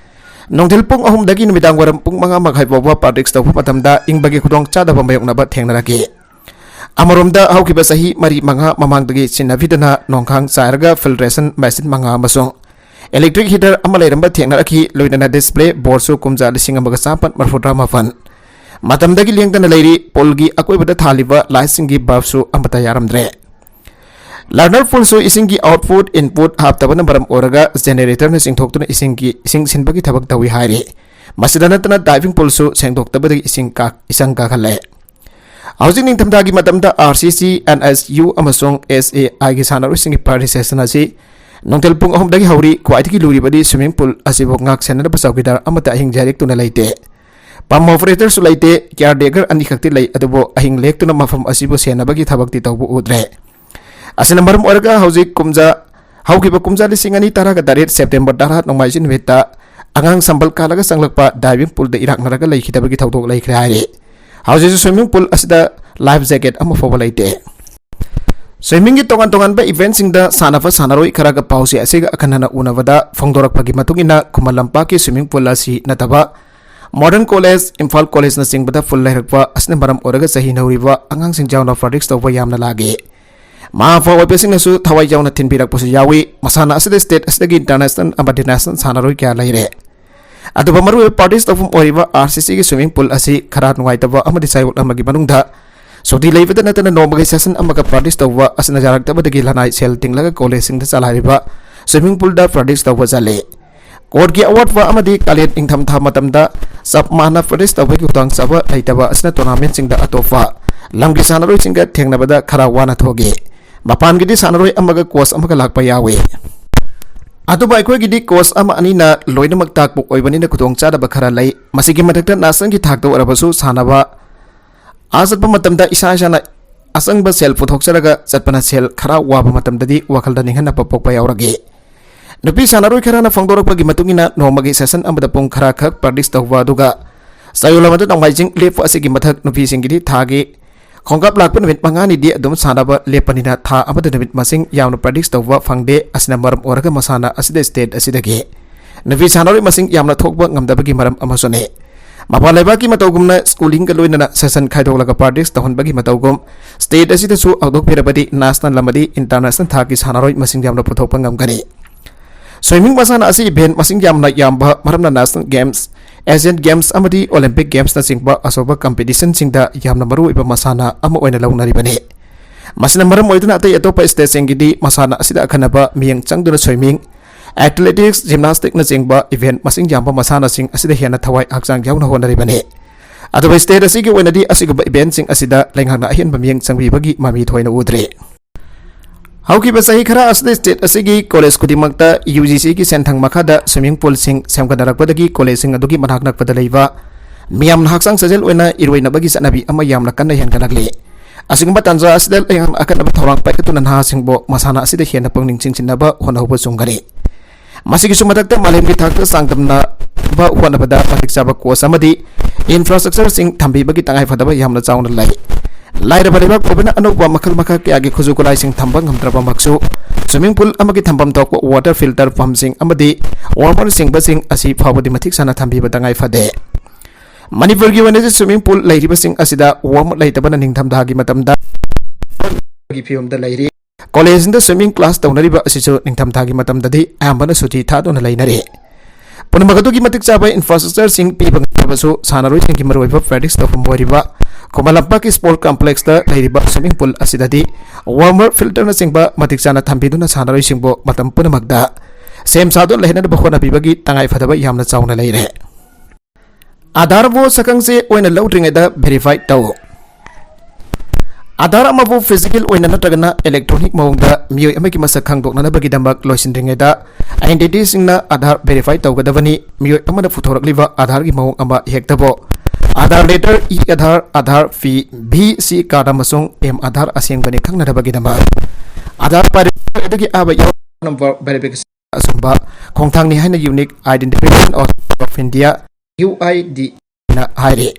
ꯅꯨꯡꯊꯤꯜ ꯄꯨꯡ ꯑꯍꯨꯝꯗꯒꯤ ꯅꯨꯃꯤꯗꯥꯡ ꯋꯥꯏꯔꯝ ꯄꯨꯡ ꯃꯉꯥ ꯃꯈꯥꯏ ꯐꯥꯎꯕ practice ꯇꯧꯕ ꯃꯇꯝꯗ ꯏꯪꯕꯒꯤ ꯈꯨꯗꯣꯡꯆꯥꯗꯕ ꯃꯥꯌꯣꯛꯅꯕ ꯊꯦꯡꯅꯔꯛꯈꯤ꯫ ꯑꯃꯔꯣꯝꯗ, ꯍꯧꯈꯤꯕ ꯆꯍꯤ ꯃꯔꯤ ꯃꯉꯥ ꯃꯃꯥꯡꯗꯒꯤ ꯁꯤꯟꯅꯕꯤꯗꯅ ꯅꯣꯡꯈꯥꯡ ꯆꯥꯏꯔꯒ filtration machine ꯃꯉꯥ ꯑꯃꯁꯨꯡ electric heater ꯑꯃ ꯂꯩꯔꯝꯕ ꯊꯦꯡꯅꯔꯛꯈꯤ, ꯂꯣꯏꯅꯅ display board ꯁꯨ ꯀꯨꯝꯖꯥ ꯂꯤꯁꯤꯡ ꯑꯃꯒ ꯆꯥꯃꯥꯄꯟ ꯃꯔꯤꯐꯨꯇꯔꯥ ꯃꯥꯄꯟ ꯃꯇꯝꯗꯒꯤ ꯂꯦꯡꯗꯅ ꯂꯩꯔꯤ꯫ Pool ꯒꯤ ꯑꯀꯣꯏꯕꯗ ꯊꯥꯜꯂꯤꯕ light ꯁꯤꯡꯒꯤ bulb ꯁꯨ ꯑꯃꯠꯇ ꯌꯥꯔꯝꯗ꯭ꯔꯦ꯫ Learner poolꯁꯨ ꯏꯁꯤꯡꯒꯤ output input ꯍꯥꯞꯇꯕꯅ ꯃꯔꯝ ꯑꯣꯏꯔꯒ generatorꯅ ꯆꯤꯡꯊꯣꯛꯇꯨꯅ ꯏꯁꯤꯡꯒꯤ, ꯏꯁꯤꯡ ꯁꯤꯟꯕꯒꯤ ꯊꯕꯛ ꯇꯧꯏ ꯍꯥꯏꯔꯤ꯫ ꯃꯁꯤꯗ ꯅꯠꯇꯅ diving poolꯁꯨ ꯁꯦꯡꯗꯣꯛꯇꯕꯗꯒꯤ ꯏꯁꯤꯡ ꯀꯥ-, ꯏꯆꯪ ꯀꯥꯈꯠꯂꯦ꯫ ꯍꯧꯖꯤꯛ ꯅꯤꯡꯊꯝꯊꯥꯒꯤ ꯃꯇꯝꯗ R C C, N S U ꯑꯃꯁꯨꯡ S A Iꯒꯤ ꯁꯥꯟꯅꯔꯣꯏꯁꯤꯡꯒꯤ participation ꯑꯁꯤ ꯅꯨꯡꯊꯤꯜ ꯄꯨꯡ ꯑꯍꯨꯝꯗꯒꯤ ꯍꯧꯔꯤ꯫ ꯈ꯭ꯋꯥꯏꯗꯒꯤ ꯂꯨꯔꯤꯕꯗꯤ swimming pool ꯑꯁꯤꯕꯨ ꯉꯥꯛ ꯁꯦꯟꯅꯅꯕ ꯆꯧꯀꯤꯗꯥꯔ ꯑꯃꯠꯇ ꯑꯍꯤꯡ ꯂꯦꯛꯇꯨꯅ ꯂꯩꯇꯦ꯫ Pump operatorꯁꯨ ꯂꯩꯇꯦ꯫ Caretaker ꯑꯅꯤꯈꯛꯇꯤ ꯂꯩ, ꯑꯗꯨꯕꯨ ꯑꯍꯤꯡ ꯂꯦꯛꯇꯨꯅ ꯃꯐꯝ ꯑꯁꯤꯕꯨ ꯁꯦꯟꯅꯕꯒꯤ ꯊꯕꯛꯇꯤ ꯇꯧꯕ ꯎꯗ꯭ꯔꯦ꯫ ꯑꯁꯤꯅ ꯃꯔꯝ ꯑꯣꯏꯔꯒ ꯍꯧꯖꯤꯛ ꯀꯨꯝꯖꯥ, ꯍꯧꯈꯤꯕ ꯀꯨꯝꯖꯥ ꯂꯤꯁꯤꯡ ꯑꯅꯤ ꯇꯔꯥꯒ ꯇꯔꯦꯠ September ꯇꯔꯥ ꯅꯣꯡꯃꯥꯏꯖꯤꯡ ꯅꯨꯃꯤꯠꯇ ꯑꯉꯥꯡ ꯁꯝꯕꯜ ꯀꯥꯜꯂꯒ ꯆꯪꯂꯛꯄ diving poolꯗ ꯏꯔꯥꯛꯅꯔꯒ ꯂꯩꯈꯤꯗꯕꯒꯤ ꯊꯧꯗꯣꯛ ꯂꯩꯈ꯭ꯔꯦ ꯍꯥꯏꯔꯤ꯫ ꯍꯧꯖꯤꯛꯁꯨ swimming pool ꯑꯁꯤꯗ life jacket ꯑꯃ ꯐꯥꯎꯕ ꯂꯩꯇꯦ꯫ Swimmingꯒꯤ ꯇꯣꯉꯥꯟ ꯇꯣꯉꯥꯟꯕ eventꯁꯤꯡꯗ ꯁꯥꯟꯅꯕ ꯁꯥꯟꯅꯔꯣꯏ ꯈꯔꯒ ꯄꯥꯎꯆꯦ ꯑꯁꯤꯒ ꯑꯈꯟꯅꯅ ꯎꯅꯕꯗ ꯐꯣꯡꯗꯣꯔꯛꯄꯒꯤ ꯃꯇꯨꯡ ꯏꯟꯅ, ꯈꯨꯃꯟ ꯂꯝꯄꯥꯛꯀꯤ swimming pool ꯑꯁꯤ ꯅꯠꯇꯕ Modern College, ꯏꯝꯐꯥꯜ Collegeꯅꯆꯤꯡꯕꯗ pool ꯂꯩꯔꯛꯄ ꯑꯁꯤꯅ ꯃꯔꯝ ꯑꯣꯏꯔꯒ ꯆꯍꯤ ꯅꯧꯔꯤꯕ ꯑꯉꯥꯡꯁꯤꯡ ꯌꯥꯎꯅ practice ꯇꯧꯕ ꯌꯥꯝꯅ ꯂꯥꯛꯏ꯫ ꯃꯃꯥ ꯃꯄꯥ ꯑꯣꯏꯕꯁꯤꯡꯅꯁꯨ ꯊꯋꯥꯏ ꯌꯥꯎꯅ ꯊꯤꯟꯕꯤꯔꯛꯄꯁꯨ ꯌꯥꯎꯏ꯫ ꯃꯁꯥꯟꯅ ꯑꯁꯤꯗ state ꯑꯁꯤꯗꯒꯤ international ꯑꯃꯗꯤ national ꯁꯥꯟꯅꯔꯣꯏ ꯀꯌꯥ ꯂꯩꯔꯦ꯫ ꯑꯗꯨꯒ ꯃꯔꯨꯑꯣꯏꯕ practice ꯇꯧꯐꯝ ꯑꯣꯏꯔꯤꯕ R C Cꯒꯤ swimming pool ꯑꯁꯤ ꯈꯔ ꯅꯨꯡꯉꯥꯏꯇꯕ ꯑꯃꯗꯤ ꯆꯌꯣꯜ ꯑꯃꯒꯤ ꯃꯅꯨꯡꯗ ꯁꯨꯇꯤ ꯂꯩꯕꯗ ꯅꯠꯇꯅ ꯅꯣꯡꯃꯒꯤ session ꯑꯃꯒ practice ꯇꯧꯕ ꯑꯁꯤꯅ ꯌꯥꯔꯛꯇꯕꯗꯒꯤ ꯂꯅꯥꯏ ꯁꯦꯜ ꯇꯤꯡꯂꯒ collegeꯁꯤꯡꯗ ꯆꯂꯥꯏꯔꯤꯕ swimming poolꯗ practice ꯇꯧꯕ ꯆꯠꯂꯤ꯫ Courtꯀꯤ ꯑꯋꯥꯠꯄ ꯑꯃꯗꯤ ꯀꯥꯂꯦꯟ ꯏꯪꯊꯝꯊꯥ ꯃꯇꯝꯗ ꯆꯞ ꯃꯥꯟꯅ practice ꯇꯧꯕꯒꯤ ꯈꯨꯗꯣꯡꯆꯥꯕ ꯂꯩꯇꯕ ꯑꯁꯤꯅ tournamentꯁꯤꯡꯗ ꯑꯇꯣꯞꯄ ꯂꯝꯒꯤ ꯁꯥꯟꯅꯔꯣꯏꯁꯤꯡꯒ ꯊꯦꯡꯅꯕꯗ ꯈꯔ ꯋꯥꯅ ꯊꯣꯛꯏ꯫ ꯃꯄꯥꯟꯒꯤꯗꯤ ꯁꯥꯟꯅꯔꯣꯏ ꯑꯃꯒ coach ꯑꯃꯒ ꯂꯥꯛꯄ ꯌꯥꯎꯏ꯫ ꯑꯗꯨꯕꯨ ꯑꯩꯈꯣꯏꯒꯤꯗꯤ coach ꯑꯃ ꯑꯅꯤꯅ ꯂꯣꯏꯅꯃꯛ ꯇꯥꯛꯄ ꯑꯣꯏꯕꯅꯤꯅ ꯈꯨꯗꯣꯡꯆꯥꯗꯕ ꯈꯔ ꯂꯩ꯫ ꯃꯁꯤꯒꯤ ꯃꯊꯛꯇ nationalꯒꯤ ꯊꯥꯛꯇ ꯑꯣꯏꯔꯕꯁꯨ ꯁꯥꯟꯅꯕ ꯑꯥ ꯆꯠꯄ ꯃꯇꯝꯗ ꯏꯁꯥ ꯏꯁꯥꯅ ꯑꯆꯪꯕ ꯁꯦꯜ ꯄꯨꯊꯣꯛꯆꯔꯒ ꯆꯠꯄꯅ ꯁꯦꯜ ꯈꯔ ꯋꯥꯕ ꯃꯇꯝꯗꯗꯤ ꯋꯥꯈꯜꯗ ꯅꯤꯡꯍꯟꯅꯕ ꯄꯣꯛꯄ ꯌꯥꯎꯔꯛꯏ꯫ ꯅꯨꯄꯤ ꯁꯥꯟꯅꯔꯣꯏ ꯈꯔꯅ ꯐꯣꯡꯗꯣꯔꯛꯄꯒꯤ ꯃꯇꯨꯡ ꯏꯟꯅ, ꯅꯣꯡꯃꯒꯤ session ꯑꯃꯗ ꯄꯨꯡ ꯈꯔ ꯈꯛ practice ꯇꯧꯕ, ꯑꯗꯨꯒ ꯆꯌꯣꯜ ꯑꯃꯗ ꯅꯣꯡꯃꯥꯏꯖꯤꯡ ꯂꯦꯞꯄ ꯑꯁꯤꯒꯤ ꯃꯊꯛ ꯅꯨꯄꯤꯁꯤꯡꯒꯤꯗꯤ ꯊꯥꯒꯤ ꯈꯣꯡꯀꯥꯞ ꯂꯥꯛꯄ ꯅꯨꯃꯤꯠ ꯃꯉꯥꯅꯤꯗꯤ ꯑꯗꯨꯝ ꯁꯥꯟꯅꯕ ꯂꯦꯞꯄꯅꯤꯅ, ꯊꯥ ꯑꯃꯗ ꯅꯨꯃꯤꯠ ꯃꯁꯤꯡ ꯌꯥꯝꯅ practice ꯇꯧꯕ ꯐꯪꯗꯦ꯫ ꯑꯁꯤꯅ ꯃꯔꯝ ꯑꯣꯏꯔꯒ ꯃꯁꯥꯟꯅ ꯑꯁꯤꯗ state ꯑꯁꯤꯗꯒꯤ ꯅꯨꯄꯤ ꯁꯥꯟꯅꯔꯣꯏ ꯃꯁꯤꯡ ꯌꯥꯝꯅ ꯊꯣꯛꯄ ꯉꯝꯗꯕꯒꯤ ꯃꯔꯝ ꯑꯃꯁꯨꯅꯤ꯫ ꯃꯄꯥꯟ ꯂꯩꯕꯥꯛꯀꯤ ꯃꯇꯧꯒꯨꯝꯅ schoolingꯒ ꯂꯣꯏꯅꯅ session ꯈꯥꯏꯗꯣꯛꯂꯒ practice ꯇꯧꯍꯟꯕꯒꯤ ꯃꯇꯧꯒꯨꯝ state ꯑꯁꯤꯗꯁꯨ ꯍꯧꯗꯣꯛꯄꯤꯔꯕꯗꯤ national ꯑꯃꯗꯤ international ꯊꯥꯛꯀꯤ ꯁꯥꯟꯅꯔꯣꯏ ꯃꯁꯤꯡ ꯌꯥꯝꯅ ꯄꯨꯊꯣꯛꯄ ꯉꯝꯒꯅꯤ꯫ Swimming ꯃꯁꯥꯟꯅ ꯑꯁꯤ event ꯃꯁꯤꯡ ꯌꯥꯝꯅ ꯌꯥꯝꯕ ꯃꯔꯝꯅ national games, Asian Games ꯑꯃꯗꯤ Olympic Gamesꯅꯆꯤꯡꯕ ꯑꯆꯧꯕ competitionꯁꯤꯡꯗ ꯌꯥꯝꯅ ꯃꯔꯨꯑꯣꯏꯕ ꯃꯁꯥꯟꯅ ꯑꯃ ꯑꯣꯏꯅ ꯂꯧꯅꯔꯤꯕꯅꯤ꯫ ꯃꯁꯤꯅ ꯃꯔꯝ ꯑꯣꯏꯗꯨꯅ ꯑꯇꯩ ꯑꯇꯣꯞꯄ ꯁ꯭ꯇꯦꯠꯁꯤꯡꯒꯤꯗꯤ ꯃꯁꯥꯟꯅ ꯑꯁꯤꯗ ꯑꯈꯟꯅꯕ ꯃꯤꯠꯌꯦꯡ ꯆꯪꯗꯨꯅ swimming, athletics, gymnasticꯅꯆꯤꯡꯕ event ꯃꯁꯤꯡ ꯌꯥꯝꯕ ꯃꯁꯥꯟꯅꯁꯤꯡ ꯑꯁꯤꯗ ꯍꯦꯟꯅ ꯊꯋꯥꯏ ꯍꯛꯆꯥꯡ ꯌꯥꯎꯅ ꯍꯣꯠꯅꯔꯤꯕꯅꯤ꯫ ꯑꯗꯨꯕꯨ state ꯑꯁꯤꯒꯤ ꯑꯣꯏꯅꯗꯤ ꯑꯁꯤꯒꯨꯝꯕ eventꯁꯤꯡ ꯑꯁꯤꯗ ꯂꯩꯉꯥꯛꯅ ꯑꯍꯦꯟꯕ ꯃꯤꯠꯌꯦꯡ ꯆꯪꯕꯤꯕꯒꯤ ꯃꯃꯤ ꯊꯣꯏꯅ ꯎꯗ꯭ꯔꯤ꯫ ꯍꯧꯈꯤꯕ ꯆꯍꯤ ꯈꯔ ꯑꯁꯤꯗ state ꯑꯁꯤꯒꯤ college ꯈꯨꯗꯤꯡꯃꯛꯇ UGCꯒꯤ ꯁꯦꯟꯊꯪ ꯃꯈꯥꯗ swimming poolꯁꯤꯡ ꯁꯦꯝꯒꯠꯅꯔꯛꯄꯗꯒꯤ collegeꯁꯤꯡ ꯑꯗꯨꯒꯤ ꯃꯅꯥꯛ ꯅꯛꯄꯗ ꯂꯩꯕ ꯃꯤꯌꯥꯝꯅ ꯍꯛꯆꯥꯡ ꯁꯥꯖꯦꯜ ꯑꯣꯏꯅ ꯏꯔꯣꯏꯅꯕꯒꯤ ꯆꯠꯅꯕꯤ ꯑꯃ ꯌꯥꯝꯅ ꯀꯟꯅ ꯍꯦꯟꯒꯠꯂꯛꯂꯤ꯫ ꯑꯁꯤꯒꯨꯝꯕ ꯇꯥꯟꯖꯥ ꯑꯁꯤꯗ ꯂꯩꯉꯥꯛꯅ ꯑꯀꯟꯕ ꯊꯧꯔꯥꯡ ꯄꯥꯏꯈꯠꯇꯨꯅ ꯅꯍꯥꯁꯤꯡꯕꯨ ꯃꯁꯥꯟꯅ ꯑꯁꯤꯗ ꯍꯦꯟꯅ ꯄꯨꯛꯅꯤꯡ ꯆꯤꯡꯁꯤꯟꯅꯕ ꯍꯣꯠꯅꯍꯧꯕ ꯆꯨꯝꯒꯅꯤ꯫ ꯃꯁꯤꯒꯤꯁꯨ ꯃꯊꯛꯇ ꯃꯥꯂꯦꯝꯒꯤ ꯊꯥꯛꯇ ꯆꯥꯡꯗꯝꯅꯕ ꯍꯣꯠꯅꯕꯗ ꯃꯇꯤꯛ ꯆꯥꯕ coach ꯑꯃꯗꯤ infrastructureꯁꯤꯡ ꯊꯝꯕꯤꯕꯒꯤ ꯇꯉꯥꯏꯐꯗꯕ ꯌꯥꯝꯅ ꯆꯥꯎꯅ ꯂꯩ꯫ ꯂꯥꯏꯔꯕ ꯂꯩꯕꯥꯛ ꯑꯣꯏꯕꯅ ꯑꯅꯧꯕ ꯃꯈꯜ ꯃꯈꯥ ꯀꯌꯥꯒꯤ ꯈꯨꯠꯁꯨ ꯈꯨꯠꯂꯥꯏꯁꯤꯡ ꯊꯝꯕ ꯉꯝꯗ꯭ꯔꯕꯃꯛꯁꯨ, swimming pool ꯑꯃꯒꯤ ꯊꯝꯐꯝ ꯊꯣꯛꯄ water filter pumpꯁꯤꯡ ꯑꯃꯗꯤ warmerꯁꯤꯡꯕꯁꯤꯡ ꯑꯁꯤ ꯐꯥꯎꯕꯗꯤ ꯃꯇꯤꯛ ꯆꯥꯅ ꯊꯝꯕꯤꯕ ꯇꯉꯥꯏ ꯐꯗꯦ꯫ ꯃꯅꯤꯄꯨꯔꯒꯤ ꯑꯣꯏꯅꯗꯤ swimming pool ꯂꯩꯔꯤꯕꯁꯤꯡ ꯑꯁꯤꯗ warmer ꯂꯩꯇꯕꯅ ꯅꯤꯡꯊꯝꯊꯥꯒꯤ ꯃꯇꯝꯗ ꯐꯤꯕꯝꯗ ꯂꯩꯔꯤ꯫ Collegeꯁꯤꯡꯗ swimming class ꯇꯧꯅꯔꯤꯕ ꯑꯁꯤꯁꯨ ꯅꯤꯡꯊꯝꯊꯥꯒꯤ ꯃꯇꯝꯗꯗꯤ ꯑꯌꯥꯝꯕꯅ ꯁꯨꯇꯤ ꯊꯥꯗꯨꯅ ꯂꯩꯅꯔꯤ꯫ ꯄꯨꯝꯅꯃꯛ ꯑꯗꯨꯒꯤ ꯃꯇꯤꯛ ꯆꯥꯕ infrastructureꯁꯤꯡ ꯄꯤꯕ ꯉꯝꯗ꯭ꯔꯕꯁꯨ, ꯁꯥꯟꯅꯔꯣꯏꯁꯤꯡꯒꯤ ꯃꯔꯨꯑꯣꯏꯕ practice ꯇꯧꯐꯝ ꯑꯣꯏꯔꯤꯕ ꯈꯨꯃꯟ ꯂꯝꯄꯥꯛꯀꯤ sport complexꯇ ꯂꯩꯔꯤꯕ swimming pool ꯑꯁꯤꯗꯗꯤ warmer filterꯅꯆꯤꯡꯕ ꯃꯇꯤꯛ ꯆꯥꯅ ꯊꯝꯕꯤꯗꯨꯅ ꯁꯥꯟꯅꯔꯣꯏꯁꯤꯡꯕꯨ ꯃꯇꯝ ꯄꯨꯝꯅꯃꯛꯇ ꯁꯦꯝ ꯁꯥꯗꯨꯅ ꯂꯩꯍꯟꯅꯕ ꯍꯣꯠꯅꯕꯤꯕꯒꯤ ꯇꯉꯥꯏ ꯐꯗꯕ ꯌꯥꯝꯅ ꯆꯥꯎꯅ ꯂꯩꯔꯦ꯫ ꯑꯥꯙꯥꯔꯕꯨ ꯁꯛꯈꯪꯆꯦ ꯑꯣꯏꯅ ꯂꯧꯗ꯭ꯔꯤꯉꯩꯗ verify ꯇꯧ꯫ ꯑꯥꯙꯥꯔ ꯑꯃꯕꯨ physical ꯑꯣꯏꯅ ꯅꯠꯇ꯭ꯔꯒꯅ electronic ꯃꯑꯣꯡꯗ ꯃꯤꯑꯣꯏ ꯑꯃꯒꯤ ꯃꯁꯛ ꯈꯪꯗꯣꯛꯅꯅꯕꯒꯤꯗꯃꯛ ꯂꯣꯏꯁꯤꯟꯗ꯭ꯔꯤꯉꯩꯗ identityꯁꯤꯡꯅ ꯑꯥꯙꯥꯔ verify ꯇꯧꯒꯗꯕꯅꯤ꯫ ꯃꯤꯑꯣꯏ ꯑꯃꯅ ꯄꯨꯊꯣꯔꯛꯂꯤꯕ ꯑꯥꯙꯥꯔꯒꯤ ꯃꯑꯣꯡ ꯑꯃ ꯍꯦꯛꯇꯕꯨ Aadhaar letter, e-Aadhaar, Aadhaar fee, V C card ꯑꯃꯁꯨꯡ M-Aadhaar ꯑꯁꯦꯡꯕꯅꯤ ꯈꯪꯅꯅꯕꯒꯤꯗꯃꯛ ꯑꯥꯙꯥꯔ ꯄꯥꯏꯔꯤꯕ ꯑꯗꯨꯒꯤ ꯑꯥꯕ ꯌꯥꯎ number verification ꯑꯆꯨꯝꯕ ꯈꯣꯡꯊꯥꯡꯅꯤ ꯍꯥꯏꯅ Unique Identification Authority of India, UID ꯅ ꯍꯥꯏꯔꯤ꯫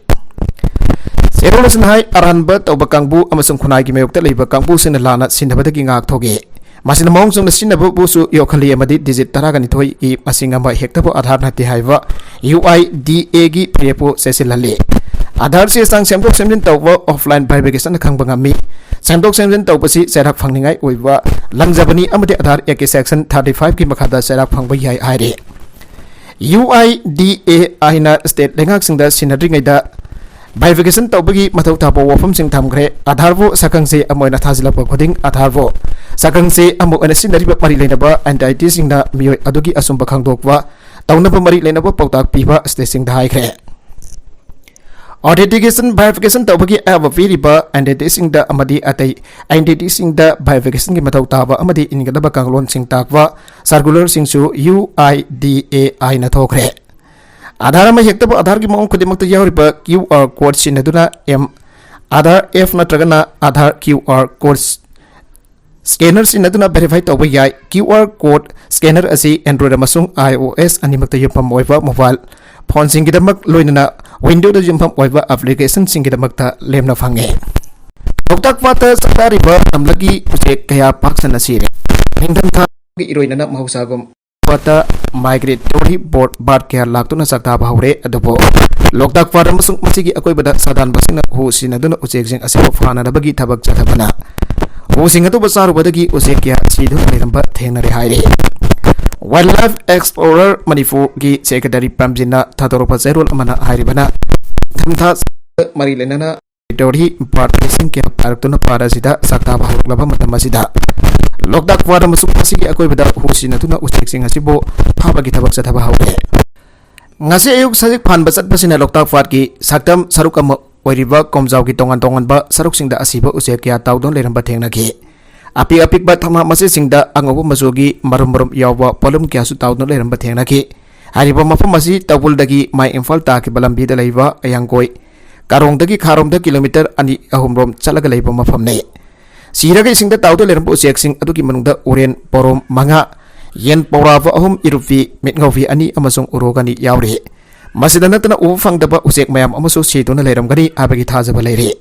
ꯆꯦꯔꯣꯜ ꯑꯁꯤꯅ ꯍꯥꯏ, ꯑꯔꯥꯟꯕ ꯇꯧꯕ ꯀꯥꯡꯕꯨ ꯑꯃꯁꯨꯡ ꯈꯨꯟꯅꯥꯏꯒꯤ ꯃꯥꯌꯣꯛꯇ ꯂꯩꯕ ꯀꯥꯡꯕꯨꯁꯤꯡꯅ ꯂꯥꯟꯅ ꯁꯤꯖꯤꯟꯅꯕꯗꯒꯤ ꯉꯥꯛꯊꯣꯛꯏ꯫ ꯃꯁꯤꯅ ꯃꯑꯣꯡ ꯆꯨꯝꯅ ꯁꯤꯖꯤꯟꯅꯕꯕꯨꯁꯨ ꯌꯣꯛꯍꯜꯂꯤ ꯑꯃꯗꯤ digit ꯇꯔꯥꯒ ꯅꯤꯊꯣꯏꯒꯤ ꯃꯁꯤꯡ ꯑꯃ ꯍꯦꯛꯇꯕꯨ ꯑꯥꯙꯥꯔ ꯅꯠꯇꯦ ꯍꯥꯏꯕ UIDAꯒꯤ ꯐꯤꯔꯦꯞꯄꯨ ꯆꯦꯠꯁꯤꯜꯍꯜꯂꯤ꯫ ꯑꯥꯙꯥꯔ ꯆꯦ ꯆꯥꯡ ꯁꯦꯝꯗꯣꯛ ꯁꯦꯝꯖꯤꯟ ꯇꯧꯕ offline verificationꯅ ꯈꯪꯕ ꯉꯝꯃꯤ꯫ ꯁꯦꯝꯗꯣꯛ ꯁꯦꯝꯖꯤꯟ ꯇꯧꯕꯁꯤ ꯆꯩꯔꯥꯛ ꯐꯪꯅꯤꯡꯉꯥꯏ ꯑꯣꯏꯕ ꯂꯪꯖꯕꯅꯤ ꯑꯃꯗꯤ ꯑꯥꯙꯥꯔ Act section thirty fiveꯀꯤ ꯃꯈꯥꯗ ꯆꯩꯔꯥꯛ ꯐꯪꯕ ꯌꯥꯏ ꯍꯥꯏꯔꯤ꯫ UIDAIꯅ state ꯂꯩꯉꯥꯛꯁꯤꯡꯗ ꯁꯤꯟꯅꯗ꯭ꯔꯤꯉꯩꯗ Verification ꯇꯧꯕꯒꯤ ꯃꯊꯧ ꯇꯥꯕ ꯋꯥꯐꯝꯁꯤꯡ ꯊꯝꯈ꯭ꯔꯦ꯫ ꯑꯥꯙꯥꯔꯕꯨ ꯁꯛꯈꯪꯆꯦ ꯑꯃ ꯑꯣꯏꯅ ꯊꯥꯖꯤꯜꯂꯛꯄ ꯈꯨꯗꯤꯡ, ꯑꯥꯙꯥꯔꯕꯨ ꯁꯛꯈꯪꯆꯦ ꯑꯃ ꯑꯣꯏꯅ ꯁꯤꯖꯤꯟꯅꯔꯤꯕ ꯃꯔꯤ ꯂꯩꯅꯕ ꯑꯦꯟꯇꯤꯇꯤꯁꯤꯡꯅ ꯃꯤꯑꯣꯏ ꯑꯗꯨꯒꯤ ꯑꯆꯨꯝꯕ ꯈꯪꯗꯣꯛꯄ, ꯇꯧꯅꯕ ꯃꯔꯤ ꯂꯩꯅꯕ ꯄꯥꯎꯇꯥꯛ ꯄꯤꯕ ꯁ꯭ꯇꯦꯠꯁꯤꯡꯗ ꯍꯥꯏꯈ꯭ꯔꯦ꯫ Authentication verification ꯇꯧꯕꯒꯤ ꯑꯌꯥꯕ ꯄꯤꯔꯤꯕ ꯑꯦꯟꯇꯤꯇꯤꯁꯤꯡꯗ ꯑꯃꯗꯤ ꯑꯇꯩ ꯑꯦꯟꯇꯤꯇꯤꯁꯤꯡꯗ verificationꯒꯤ ꯃꯊꯧ ꯇꯥꯕ ꯑꯃꯗꯤ ꯏꯟꯒꯗꯕ ꯀꯥꯡꯂꯣꯟꯁꯤꯡ ꯇꯥꯛꯄ ꯁꯔꯀꯨꯂꯔꯁꯤꯡꯁꯨ ꯌꯨ ꯑꯥꯏ ꯗꯤ ꯑꯦ ꯑꯥꯏꯅ ꯊꯣꯛꯈ꯭ꯔꯦ꯫ ꯑꯥꯙꯥꯔ ꯑꯃ ꯍꯦꯛꯇꯕꯨ ꯑꯥꯙꯥꯔꯒꯤ ꯃꯑꯣꯡ ꯈꯨꯗꯤꯡꯃꯛꯇ ꯌꯥꯎꯔꯤꯕ ꯀ꯭ꯌꯨ ꯑꯥꯔ ꯀꯣꯗ ꯁꯤꯖꯤꯟꯅꯗꯨꯅ ꯑꯦꯝ ꯑꯥꯙꯥꯔ ꯑꯦꯞ ꯅꯠꯇ꯭ꯔꯒꯅ Aadhaar Q R code scanner ꯁꯤꯖꯤꯟꯅꯗꯨꯅ ꯚꯦꯔꯤꯐꯥꯏ ꯇꯧꯕ ꯌꯥꯏ꯫ ꯀ꯭ꯌꯨ ꯑꯥꯔ ꯀꯣꯗ ꯁ꯭ꯀꯦꯅꯔ ꯑꯁꯤ Android ꯑꯃꯁꯨꯡ ꯑꯥꯏ ꯑꯣ ꯑꯦꯁ ꯑꯅꯤꯃꯛꯇ ꯌꯨꯝꯐꯝ ꯑꯣꯏꯕ ꯃꯣꯕꯥꯏꯜ ꯐꯣꯟꯁꯤꯡꯒꯤꯗꯃꯛ, ꯂꯣꯏꯅꯅ ꯋꯤꯟꯗꯣꯗ ꯌꯨꯝꯐꯝ ꯑꯣꯏꯕ ꯑꯦꯄ꯭ꯂꯤꯀꯦꯁꯟꯁꯤꯡꯒꯤꯗꯃꯛꯇ ꯂꯦꯝꯅ ꯐꯪꯉꯤ꯫ ꯂꯣꯛꯇꯥꯛ ꯄꯥꯠꯇ ꯆꯥꯛꯇꯥꯔꯤꯕ ꯂꯝꯂꯛꯀꯤ ꯎꯆꯦꯛ ꯀꯌꯥ ꯄꯥꯛ ꯁꯟꯅ ꯁꯤꯔꯦ꯫ ꯅꯤꯡꯊꯝꯊꯥꯒꯤ ꯏꯔꯣꯏꯅꯅ ꯃꯍꯧꯁꯥꯒꯨꯝ ꯄꯥꯠꯇ migratory bird ꯀꯌꯥ ꯂꯥꯛꯇꯨꯅ ꯆꯥꯛꯇꯥꯕ ꯍꯧꯔꯦ꯫ ꯑꯗꯨꯕꯨ ꯂꯣꯛꯇꯥꯛ ꯄꯥꯠ ꯑꯃꯁꯨꯡ ꯃꯁꯤꯒꯤ ꯑꯀꯣꯏꯕꯗ ꯁꯥꯗꯥꯟꯕꯁꯤꯡꯅ ꯍꯨ ꯁꯤꯖꯤꯟꯅꯗꯨꯅ ꯎꯆꯦꯛꯁꯤꯡ ꯑꯁꯤꯕꯨ ꯐꯥꯅꯅꯕꯒꯤ ꯊꯕꯛ ꯆꯠꯊꯕꯅ ꯎꯁꯤꯡ ꯑꯗꯨꯕꯨ ꯆꯥꯔꯨꯕꯗꯒꯤ ꯎꯆꯦꯛ ꯀꯌꯥ ꯁꯤꯗꯨꯅ ꯂꯩꯔꯝꯕ ꯊꯦꯡꯅꯔꯦ ꯍꯥꯏꯔꯤ꯫ Wildlife Explorer ꯃꯅꯤꯄꯨꯔꯒꯤ ꯁꯦꯀ꯭ꯔꯦꯇꯔꯤ ꯄ꯭ꯔꯦꯝꯖꯤꯠꯅ ꯊꯥꯗꯣꯔꯛꯄ ꯆꯦꯔꯣꯜ ꯑꯃꯅ ꯍꯥꯏꯔꯤꯕꯅ, ꯅꯤꯡꯊꯝꯊꯥ ꯃꯔꯤ ꯂꯩꯅꯅ migratory bird ꯁꯤꯡ ꯀꯌꯥ ꯄꯥꯏꯔꯛꯇꯨꯅ ꯄꯥꯠ ꯑꯁꯤꯗ ꯆꯥꯛꯇꯥꯕ ꯍꯧꯔꯛꯂꯕ ꯃꯇꯝ ꯑꯁꯤꯗ ꯂꯣꯛꯇꯥꯛ ꯄꯥꯠ ꯑꯃꯁꯨꯡ ꯃꯁꯤꯒꯤ ꯑꯀꯣꯏꯕꯗ ꯍꯨ ꯁꯤꯖꯤꯟꯅꯗꯨꯅ ꯎꯆꯦꯛꯁꯤꯡ ꯑꯁꯤꯕꯨ ꯐꯥꯕꯒꯤ ꯊꯕꯛ ꯆꯠꯊꯕ ꯍꯧꯔꯦ꯫ ꯉꯁꯤ ꯑꯌꯨꯛ ꯁꯖꯤꯛ ꯐꯥꯟꯕ ꯆꯠꯄꯁꯤꯅ ꯂꯣꯛꯇꯥꯛ ꯄꯥꯠꯀꯤ ꯁꯛꯇꯝ ꯁꯔꯨꯛ ꯑꯃ ꯑꯣꯏꯔꯤꯕ ꯀꯣꯝꯖꯥꯎꯒꯤ ꯇꯣꯉꯥꯟ ꯇꯣꯉꯥꯟꯕ ꯁꯔꯨꯛꯁꯤꯡꯗ ꯑꯁꯤꯕ ꯎꯆꯦꯛ ꯀꯌꯥ ꯇꯥꯎꯗꯨꯅ ꯂꯩꯔꯝꯕ ꯊꯦꯡꯅꯈꯤ꯫ ꯑꯄꯤꯛ ꯑꯄꯤꯛꯄ ꯊꯝꯅꯥ ꯃꯆꯦꯠꯁꯤꯡꯗ ꯑꯉꯧꯕ ꯃꯆꯨꯒꯤ ꯃꯔꯨꯝ ꯃꯔꯨꯝ ꯌꯥꯎꯕ ꯄꯣꯠꯂꯨꯝ ꯀꯌꯥꯁꯨ ꯇꯥꯎꯗꯨꯅ ꯂꯩꯔꯝꯕ ꯊꯦꯡꯅꯈꯤ꯫ ꯍꯥꯏꯔꯤꯕ ꯃꯐꯝ ꯑꯁꯤ ꯇꯧꯕꯨꯜꯗꯒꯤ ꯃꯥꯏ ꯏꯝꯐꯥꯜ ꯇꯥꯈꯤꯕ ꯂꯝꯕꯤꯗ ꯂꯩꯕ ꯑꯌꯥꯡꯀꯣꯏ ꯀꯥꯔꯣꯡꯗꯒꯤ ꯈꯥꯔꯣꯝꯗ ꯀꯤꯂꯣꯃꯤꯇꯔ ꯑꯅꯤ ꯑꯍꯨꯝ ꯔꯣꯝ ꯆꯠꯂꯒ ꯂꯩꯕ ꯃꯐꯝꯅꯤ꯫ ꯁꯤꯔꯒ ꯏꯁꯤꯡꯗ ꯇꯥꯎꯗꯨꯅ ꯂꯩꯔꯝꯕ ꯎꯆꯦꯛꯁꯤꯡ ꯑꯗꯨꯒꯤ ꯃꯅꯨꯡꯗ ꯎꯔꯦꯟ ꯄꯣꯔꯣꯝ ꯃꯉꯥ, ꯌꯦꯟ ꯄꯧꯔꯥꯕ ꯑꯍꯨꯝ, ꯏꯔꯨꯞꯄꯤ, ꯃꯤꯠꯉꯧꯕꯤ ꯑꯅꯤ ꯑꯃꯁꯨꯡ ꯎꯔꯣꯛ ꯑꯅꯤ ꯌꯥꯎꯔꯤ꯫ ꯃꯁꯤꯗ ꯅꯠꯇꯅ ꯎꯕ ꯐꯪꯗꯕ ꯎꯆꯦꯛ ꯃꯌꯥꯝ ꯑꯃꯁꯨ ꯁꯤꯗꯨꯅ ꯂꯩꯔꯝꯒꯅꯤ ꯍꯥꯏꯕꯒꯤ ꯊꯥꯖꯕ ꯂꯩꯔꯤ꯫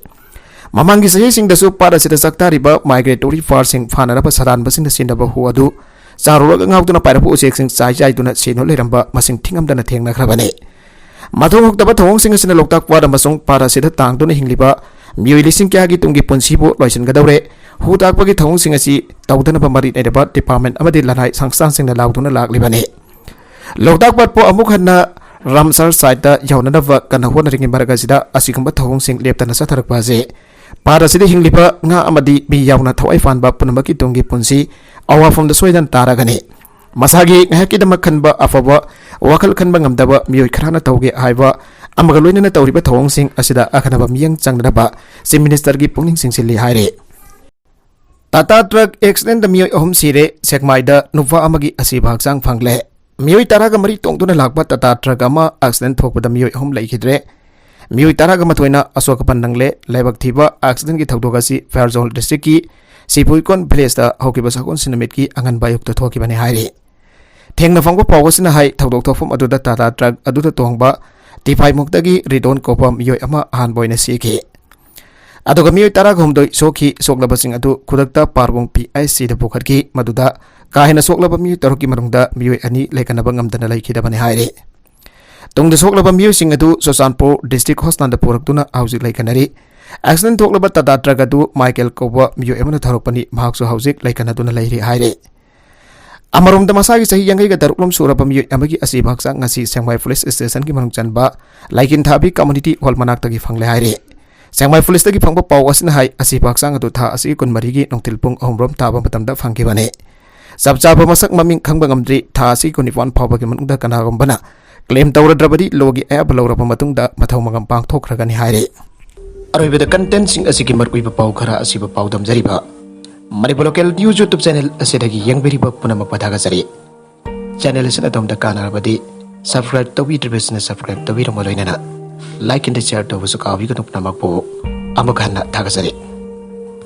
ꯃꯃꯥꯡꯒꯤ ꯆꯍꯤꯁꯤꯡꯗꯁꯨ ꯄꯥꯠ ꯑꯁꯤꯗ ꯆꯥꯛꯇꯥꯔꯤꯕ migratory bird ꯁꯤꯡ ꯐꯥꯅꯅꯕ ꯁꯥꯗꯥꯟꯕꯁꯤꯡꯅ ꯁꯤꯖꯤꯟꯅꯕ ꯍꯨ ꯑꯗꯨ ꯆꯥꯔꯨꯔꯒ ꯉꯥꯎꯗꯨꯅ ꯄꯥꯏꯔꯛꯄ ꯎꯆꯦꯛꯁꯤꯡ ꯆꯥꯏ ꯆꯥꯏꯗꯨꯅ ꯁꯤꯗꯨꯅ ꯂꯩꯔꯝꯕ ꯃꯁꯤꯡ ꯊꯤꯉꯝꯗꯅ ꯊꯦꯡꯅꯈ꯭ꯔꯕꯅꯤ꯫ ꯃꯊꯣꯡ ꯍꯨꯛꯇꯕ ꯊꯧꯑꯣꯡꯁꯤꯡ ꯑꯁꯤꯅ ꯂꯣꯛꯇꯥꯛ ꯄꯥꯠ ꯑꯃꯁꯨꯡ ꯄꯥꯠ ꯑꯁꯤꯗ ꯇꯥꯡꯗꯨꯅ ꯍꯤꯡꯂꯤꯕ ꯃꯤꯑꯣꯏ ꯂꯤꯁꯤꯡ ꯀꯌꯥꯒꯤ ꯇꯨꯡꯒꯤ ꯄꯨꯟꯁꯤꯕꯨ ꯂꯣꯏꯁꯤꯟꯒꯗꯧꯔꯦ꯫ ꯍꯨ ꯇꯥꯛꯄꯒꯤ ꯊꯧꯑꯣꯡꯁꯤꯡ ꯑꯁꯤ ꯇꯧꯗꯅꯕ ꯃꯔꯤ ꯂꯩꯅꯕ ꯗꯤꯄꯥꯔꯠꯃꯦꯟ ꯑꯃꯗꯤ ꯂꯅꯥꯏ ꯁꯪꯁꯊꯥꯟꯁꯤꯡꯅ ꯂꯥꯎꯗꯨꯅ ꯂꯥꯛꯂꯤꯕꯅꯤ꯫ ꯂꯣꯛꯇꯥꯛ ꯄꯥꯠꯄꯨ ꯑꯃꯨꯛ ꯍꯟꯅ ꯔꯥꯝꯁꯥꯔ ꯁꯥꯏꯠꯇ ꯌꯧꯅꯅꯕ ꯀꯟꯅ ꯍꯣꯠꯅꯔꯤꯉꯩ ꯃꯔꯛ ꯑꯁꯤꯗ ꯑꯁꯤꯒꯨꯝꯕ ꯊꯧꯑꯣꯡꯁꯤꯡ ꯂꯦꯞꯇꯅ ꯆꯠꯊꯔꯛꯄ ꯑꯁꯤ ꯄꯥꯠ ꯑꯁꯤꯗ ꯍꯤꯡꯂꯤꯕ ꯉꯥ ꯑꯃꯗꯤ ꯃꯤ ꯌꯥꯎꯅ ꯊꯋꯥꯏ ꯄꯥꯟꯕ ꯄꯨꯝꯅꯃꯛꯀꯤ ꯇꯨꯡꯒꯤ ꯄꯨꯟꯁꯤ ꯑꯋꯥꯐꯝꯗ ꯁꯣꯏꯗꯅ ꯇꯥꯔꯒꯅꯤ꯫ ꯃꯁꯥꯒꯤ ꯉꯥꯏꯍꯥꯛꯀꯤꯗꯃꯛ ꯈꯟꯕ ꯑꯐꯕ ꯋꯥꯈꯜ ꯈꯟꯕ ꯉꯝꯗꯕ ꯃꯤꯑꯣꯏ ꯈꯔꯅ ꯇꯧꯒꯦ ꯍꯥꯏꯕ ꯑꯃꯒ ꯂꯣꯏꯅꯅ ꯇꯧꯔꯤꯕ ꯊꯧꯑꯣꯡꯁꯤꯡ ꯑꯁꯤꯗ ꯑꯈꯟꯅꯕ ꯃꯤꯠꯌꯦꯡ ꯆꯪꯅꯅꯕ ꯆꯤꯐ ꯃꯤꯅꯤꯁꯇꯔꯒꯤ ꯄꯨꯛꯅꯤꯡ ꯆꯤꯡꯁꯤꯜꯂꯤ ꯍꯥꯏꯔꯤ꯫ ꯇꯥꯇꯥ ꯇ꯭ꯔꯛ ꯑꯦꯛꯁꯤꯗꯦꯟꯗ ꯃꯤꯑꯣꯏ ꯑꯍꯨꯝ ꯁꯤꯔꯦ, ꯁꯦꯛꯃꯥꯏꯗ ꯅꯨꯄꯥ ꯑꯃꯒꯤ ꯑꯁꯤꯕ ꯍꯛꯆꯥꯡ ꯐꯪꯂꯦ꯫ ꯃꯤꯑꯣꯏ ꯇꯔꯥꯒ ꯃꯔꯤ ꯇꯣꯡꯗꯨꯅ ꯂꯥꯛꯄ ꯇꯥꯇꯥ ꯇ꯭ꯔꯛ ꯑꯃ ꯑꯦꯛꯁꯤꯗꯦꯟ ꯊꯣꯛꯄꯗ ꯃꯤꯑꯣꯏ ꯑꯍꯨꯝ ꯂꯩꯈꯤꯗ꯭ꯔꯦ꯫ ꯃꯤꯑꯣꯏ ꯇꯔꯥꯒ ꯃꯥꯊꯣꯏꯅ ꯑꯁꯣꯛ ꯑꯄꯟ ꯅꯪꯂꯦ꯫ ꯂꯥꯏꯕꯛ ꯊꯤꯕ ꯑꯦꯛꯁꯤꯗꯦꯟꯒꯤ ꯊꯧꯗꯣꯛ ꯑꯁꯤ ꯐꯦꯔꯖꯣꯜ ꯗꯤꯁꯇ꯭ꯔꯤꯛꯀꯤ ꯁꯤꯄꯨꯏꯀꯣꯟ ꯚꯤꯂꯦꯖꯇ ꯍꯧꯈꯤꯕ ꯁꯒꯣꯜꯁꯦꯟ ꯅꯨꯃꯤꯠꯀꯤ ꯑꯉꯟꯕ ꯑꯌꯨꯛꯇ ꯊꯣꯛꯈꯤꯕꯅꯤ ꯍꯥꯏꯔꯤ꯫ ꯊꯦꯡꯅ ꯐꯪꯕ ꯄꯥꯎ ꯑꯁꯤꯅ ꯍꯥꯏ, ꯊꯧꯗꯣꯛ ꯊꯣꯛꯐꯝ ꯑꯗꯨꯗ ꯇꯥꯇꯥ ꯇ꯭ꯔꯛ ꯑꯗꯨꯗ ꯇꯣꯡꯕ ꯇꯤꯐꯥꯏꯃꯨꯛꯇꯒꯤ ꯔꯤꯗꯣꯟ ꯀꯧꯕ ꯃꯤꯑꯣꯏ ꯑꯃ ꯑꯍꯥꯟꯕ ꯑꯣꯏꯅ ꯁꯤꯈꯤ꯫ ꯑꯗꯨꯒ ꯃꯤꯑꯣꯏ ꯇꯔꯥꯒ ꯍꯨꯝꯗꯣꯏ ꯁꯣꯛꯈꯤ꯫ ꯁꯣꯛꯂꯕꯁꯤꯡ ꯑꯗꯨ ꯈꯨꯗꯛꯇ ꯄꯥꯔꯕꯣꯡ ꯄꯤ ꯑꯩꯆ ꯁꯤꯗ ꯄꯨꯈꯠꯈꯤ꯫ ꯃꯗꯨꯗ ꯀꯥ ꯍꯦꯟꯅ ꯁꯣꯛꯂꯕ ꯃꯤꯑꯣꯏ ꯇꯔꯨꯛꯀꯤ ꯃꯅꯨꯡꯗ ꯃꯤꯑꯣꯏ ꯑꯅꯤ ꯂꯩꯀꯠꯅꯕ ꯉꯝꯗꯅ ꯂꯩꯈꯤꯗꯕꯅꯤ ꯍꯥꯏꯔꯤ꯫ ꯇꯨꯡꯗ ꯁꯣꯛꯂꯕ ꯃꯤꯑꯣꯏꯁꯤꯡ ꯑꯗꯨ ꯆꯨꯔꯆꯥꯟꯄꯨꯔ ꯗꯤꯁꯇ꯭ꯔꯤꯛ ꯍꯣꯁꯄꯤꯇꯥꯜꯗ ꯄꯨꯔꯛꯇꯨꯅ ꯍꯧꯖꯤꯛ ꯂꯩꯀꯠꯅꯔꯤ꯫ ꯑꯦꯛꯁꯤꯗꯦꯟ ꯊꯣꯛꯂꯕ ꯇꯥꯇꯥ ꯇ꯭ꯔꯛ ꯑꯗꯨ ꯃꯥꯏꯀꯦꯜ ꯀꯧꯕ ꯃꯤꯑꯣꯏ ꯑꯃꯅ ꯊꯧꯔꯛꯄꯅꯤ꯫ ꯃꯍꯥꯛꯁꯨ ꯍꯧꯖꯤꯛ ꯂꯩꯀꯠꯅꯗꯨꯅ ꯂꯩꯔꯤ ꯍꯥꯏꯔꯤ꯫ ꯑꯃꯔꯣꯝꯗ ꯃꯁꯥꯒꯤ ꯆꯍꯤ ꯌꯥꯡꯈꯩꯒ ꯇꯔꯨꯛ ꯂꯣꯝ ꯁꯨꯔꯕ ꯃꯤꯑꯣꯏ ꯑꯃꯒꯤ ꯑꯁꯤꯕ ꯍꯛꯆꯥꯡ ꯉꯁꯤ ꯁꯦꯡꯃꯥꯏ ꯄꯨꯂꯤꯁ ꯁ꯭ꯇꯦꯁꯟꯒꯤ ꯃꯅꯨꯡ ꯆꯟꯕ ꯂꯥꯏꯀꯤꯟꯊꯥꯕꯤ ꯀꯝꯃ꯭ꯌꯨꯅꯤꯇꯤ ꯍꯣꯜ ꯃꯅꯥꯛꯇꯒꯤ ꯐꯪꯂꯦ ꯍꯥꯏꯔꯤ꯫ ꯁꯦꯡꯃꯥꯏ ꯄꯨꯂꯤꯁꯇꯒꯤ ꯐꯪꯕ ꯄꯥꯎ ꯑꯁꯤꯅ ꯍꯥꯏ, ꯑꯁꯤꯕ ꯍꯛꯆꯥꯡ ꯑꯗꯨ ꯊꯥ ꯑꯁꯤꯒꯤ ꯀꯨꯟꯃꯔꯤꯒꯤ ꯅꯨꯡꯊꯤꯜ ꯄꯨꯡ ꯑꯍꯨꯝ ꯔꯣꯝ ꯇꯥꯕ ꯃꯇꯝꯗ ꯐꯪꯈꯤꯕꯅꯤ꯫ ꯆꯞ ꯆꯥꯕ ꯃꯁꯛ ꯃꯃꯤꯡ ꯈꯪꯕ ꯉꯝꯗ꯭ꯔꯤ꯫ ꯊꯥ ꯑꯁꯤꯒꯤ ꯀꯨꯟꯅꯤꯄꯥꯟ ꯐꯥꯎꯕꯒꯤ ꯃꯅꯨꯡꯗ ꯀꯅꯥꯒꯨꯝꯕꯅ ꯀ꯭ꯂꯦꯝ ꯇꯧꯔꯗ꯭ꯔꯕꯗꯤ ꯂꯣꯒꯤ ꯑꯌꯥꯕ ꯂꯧꯔꯕ ꯃꯇꯨꯡꯗ ꯃꯊꯧ ꯃꯉꯝ ꯄꯥꯡꯊꯣꯛꯈ꯭ꯔꯒꯅꯤ ꯍꯥꯏꯔꯤ꯫ ꯑꯔꯣꯏꯕꯗ ꯀꯟꯇꯦꯟꯁꯤꯡ ꯑꯁꯤꯒꯤ ꯃꯔꯨꯑꯣꯏꯕ ꯄꯥꯎ ꯈꯔ ꯑꯁꯤꯕ ꯄꯥꯎꯗꯝꯖꯔꯤꯕ Manipur local news YouTube channel ꯑꯁꯤꯗꯒꯤ ꯌꯦꯡꯕꯤꯔꯤꯕ ꯄꯨꯝꯅꯃꯛꯄꯨ ꯊꯥꯒꯠꯆꯔꯤ꯫ ꯆꯦꯅꯦꯜ ꯑꯁꯤꯅ ꯑꯗꯣꯝꯗ ꯀꯥꯟꯅꯔꯕꯗꯤ ꯁꯕꯁꯀ꯭ꯔꯥꯏꯕ ꯇꯧꯕꯤꯗ꯭ꯔꯤꯕꯁꯤꯅ ꯁꯕꯁꯀ꯭ꯔꯥꯏꯕ ꯇꯧꯕꯤꯔꯝꯕ ꯂꯣꯏꯅꯅ ꯂꯥꯏꯛ ꯑꯦꯟ ꯁꯤꯌꯔ ꯇꯧꯕꯁꯨ ꯀꯥꯎꯕꯤꯒꯅꯨ꯫ ꯄꯨꯝꯅꯃꯛꯄꯨ ꯑꯃꯨꯛ ꯍꯟꯅ ꯊꯥꯒꯠꯆꯔꯤ꯫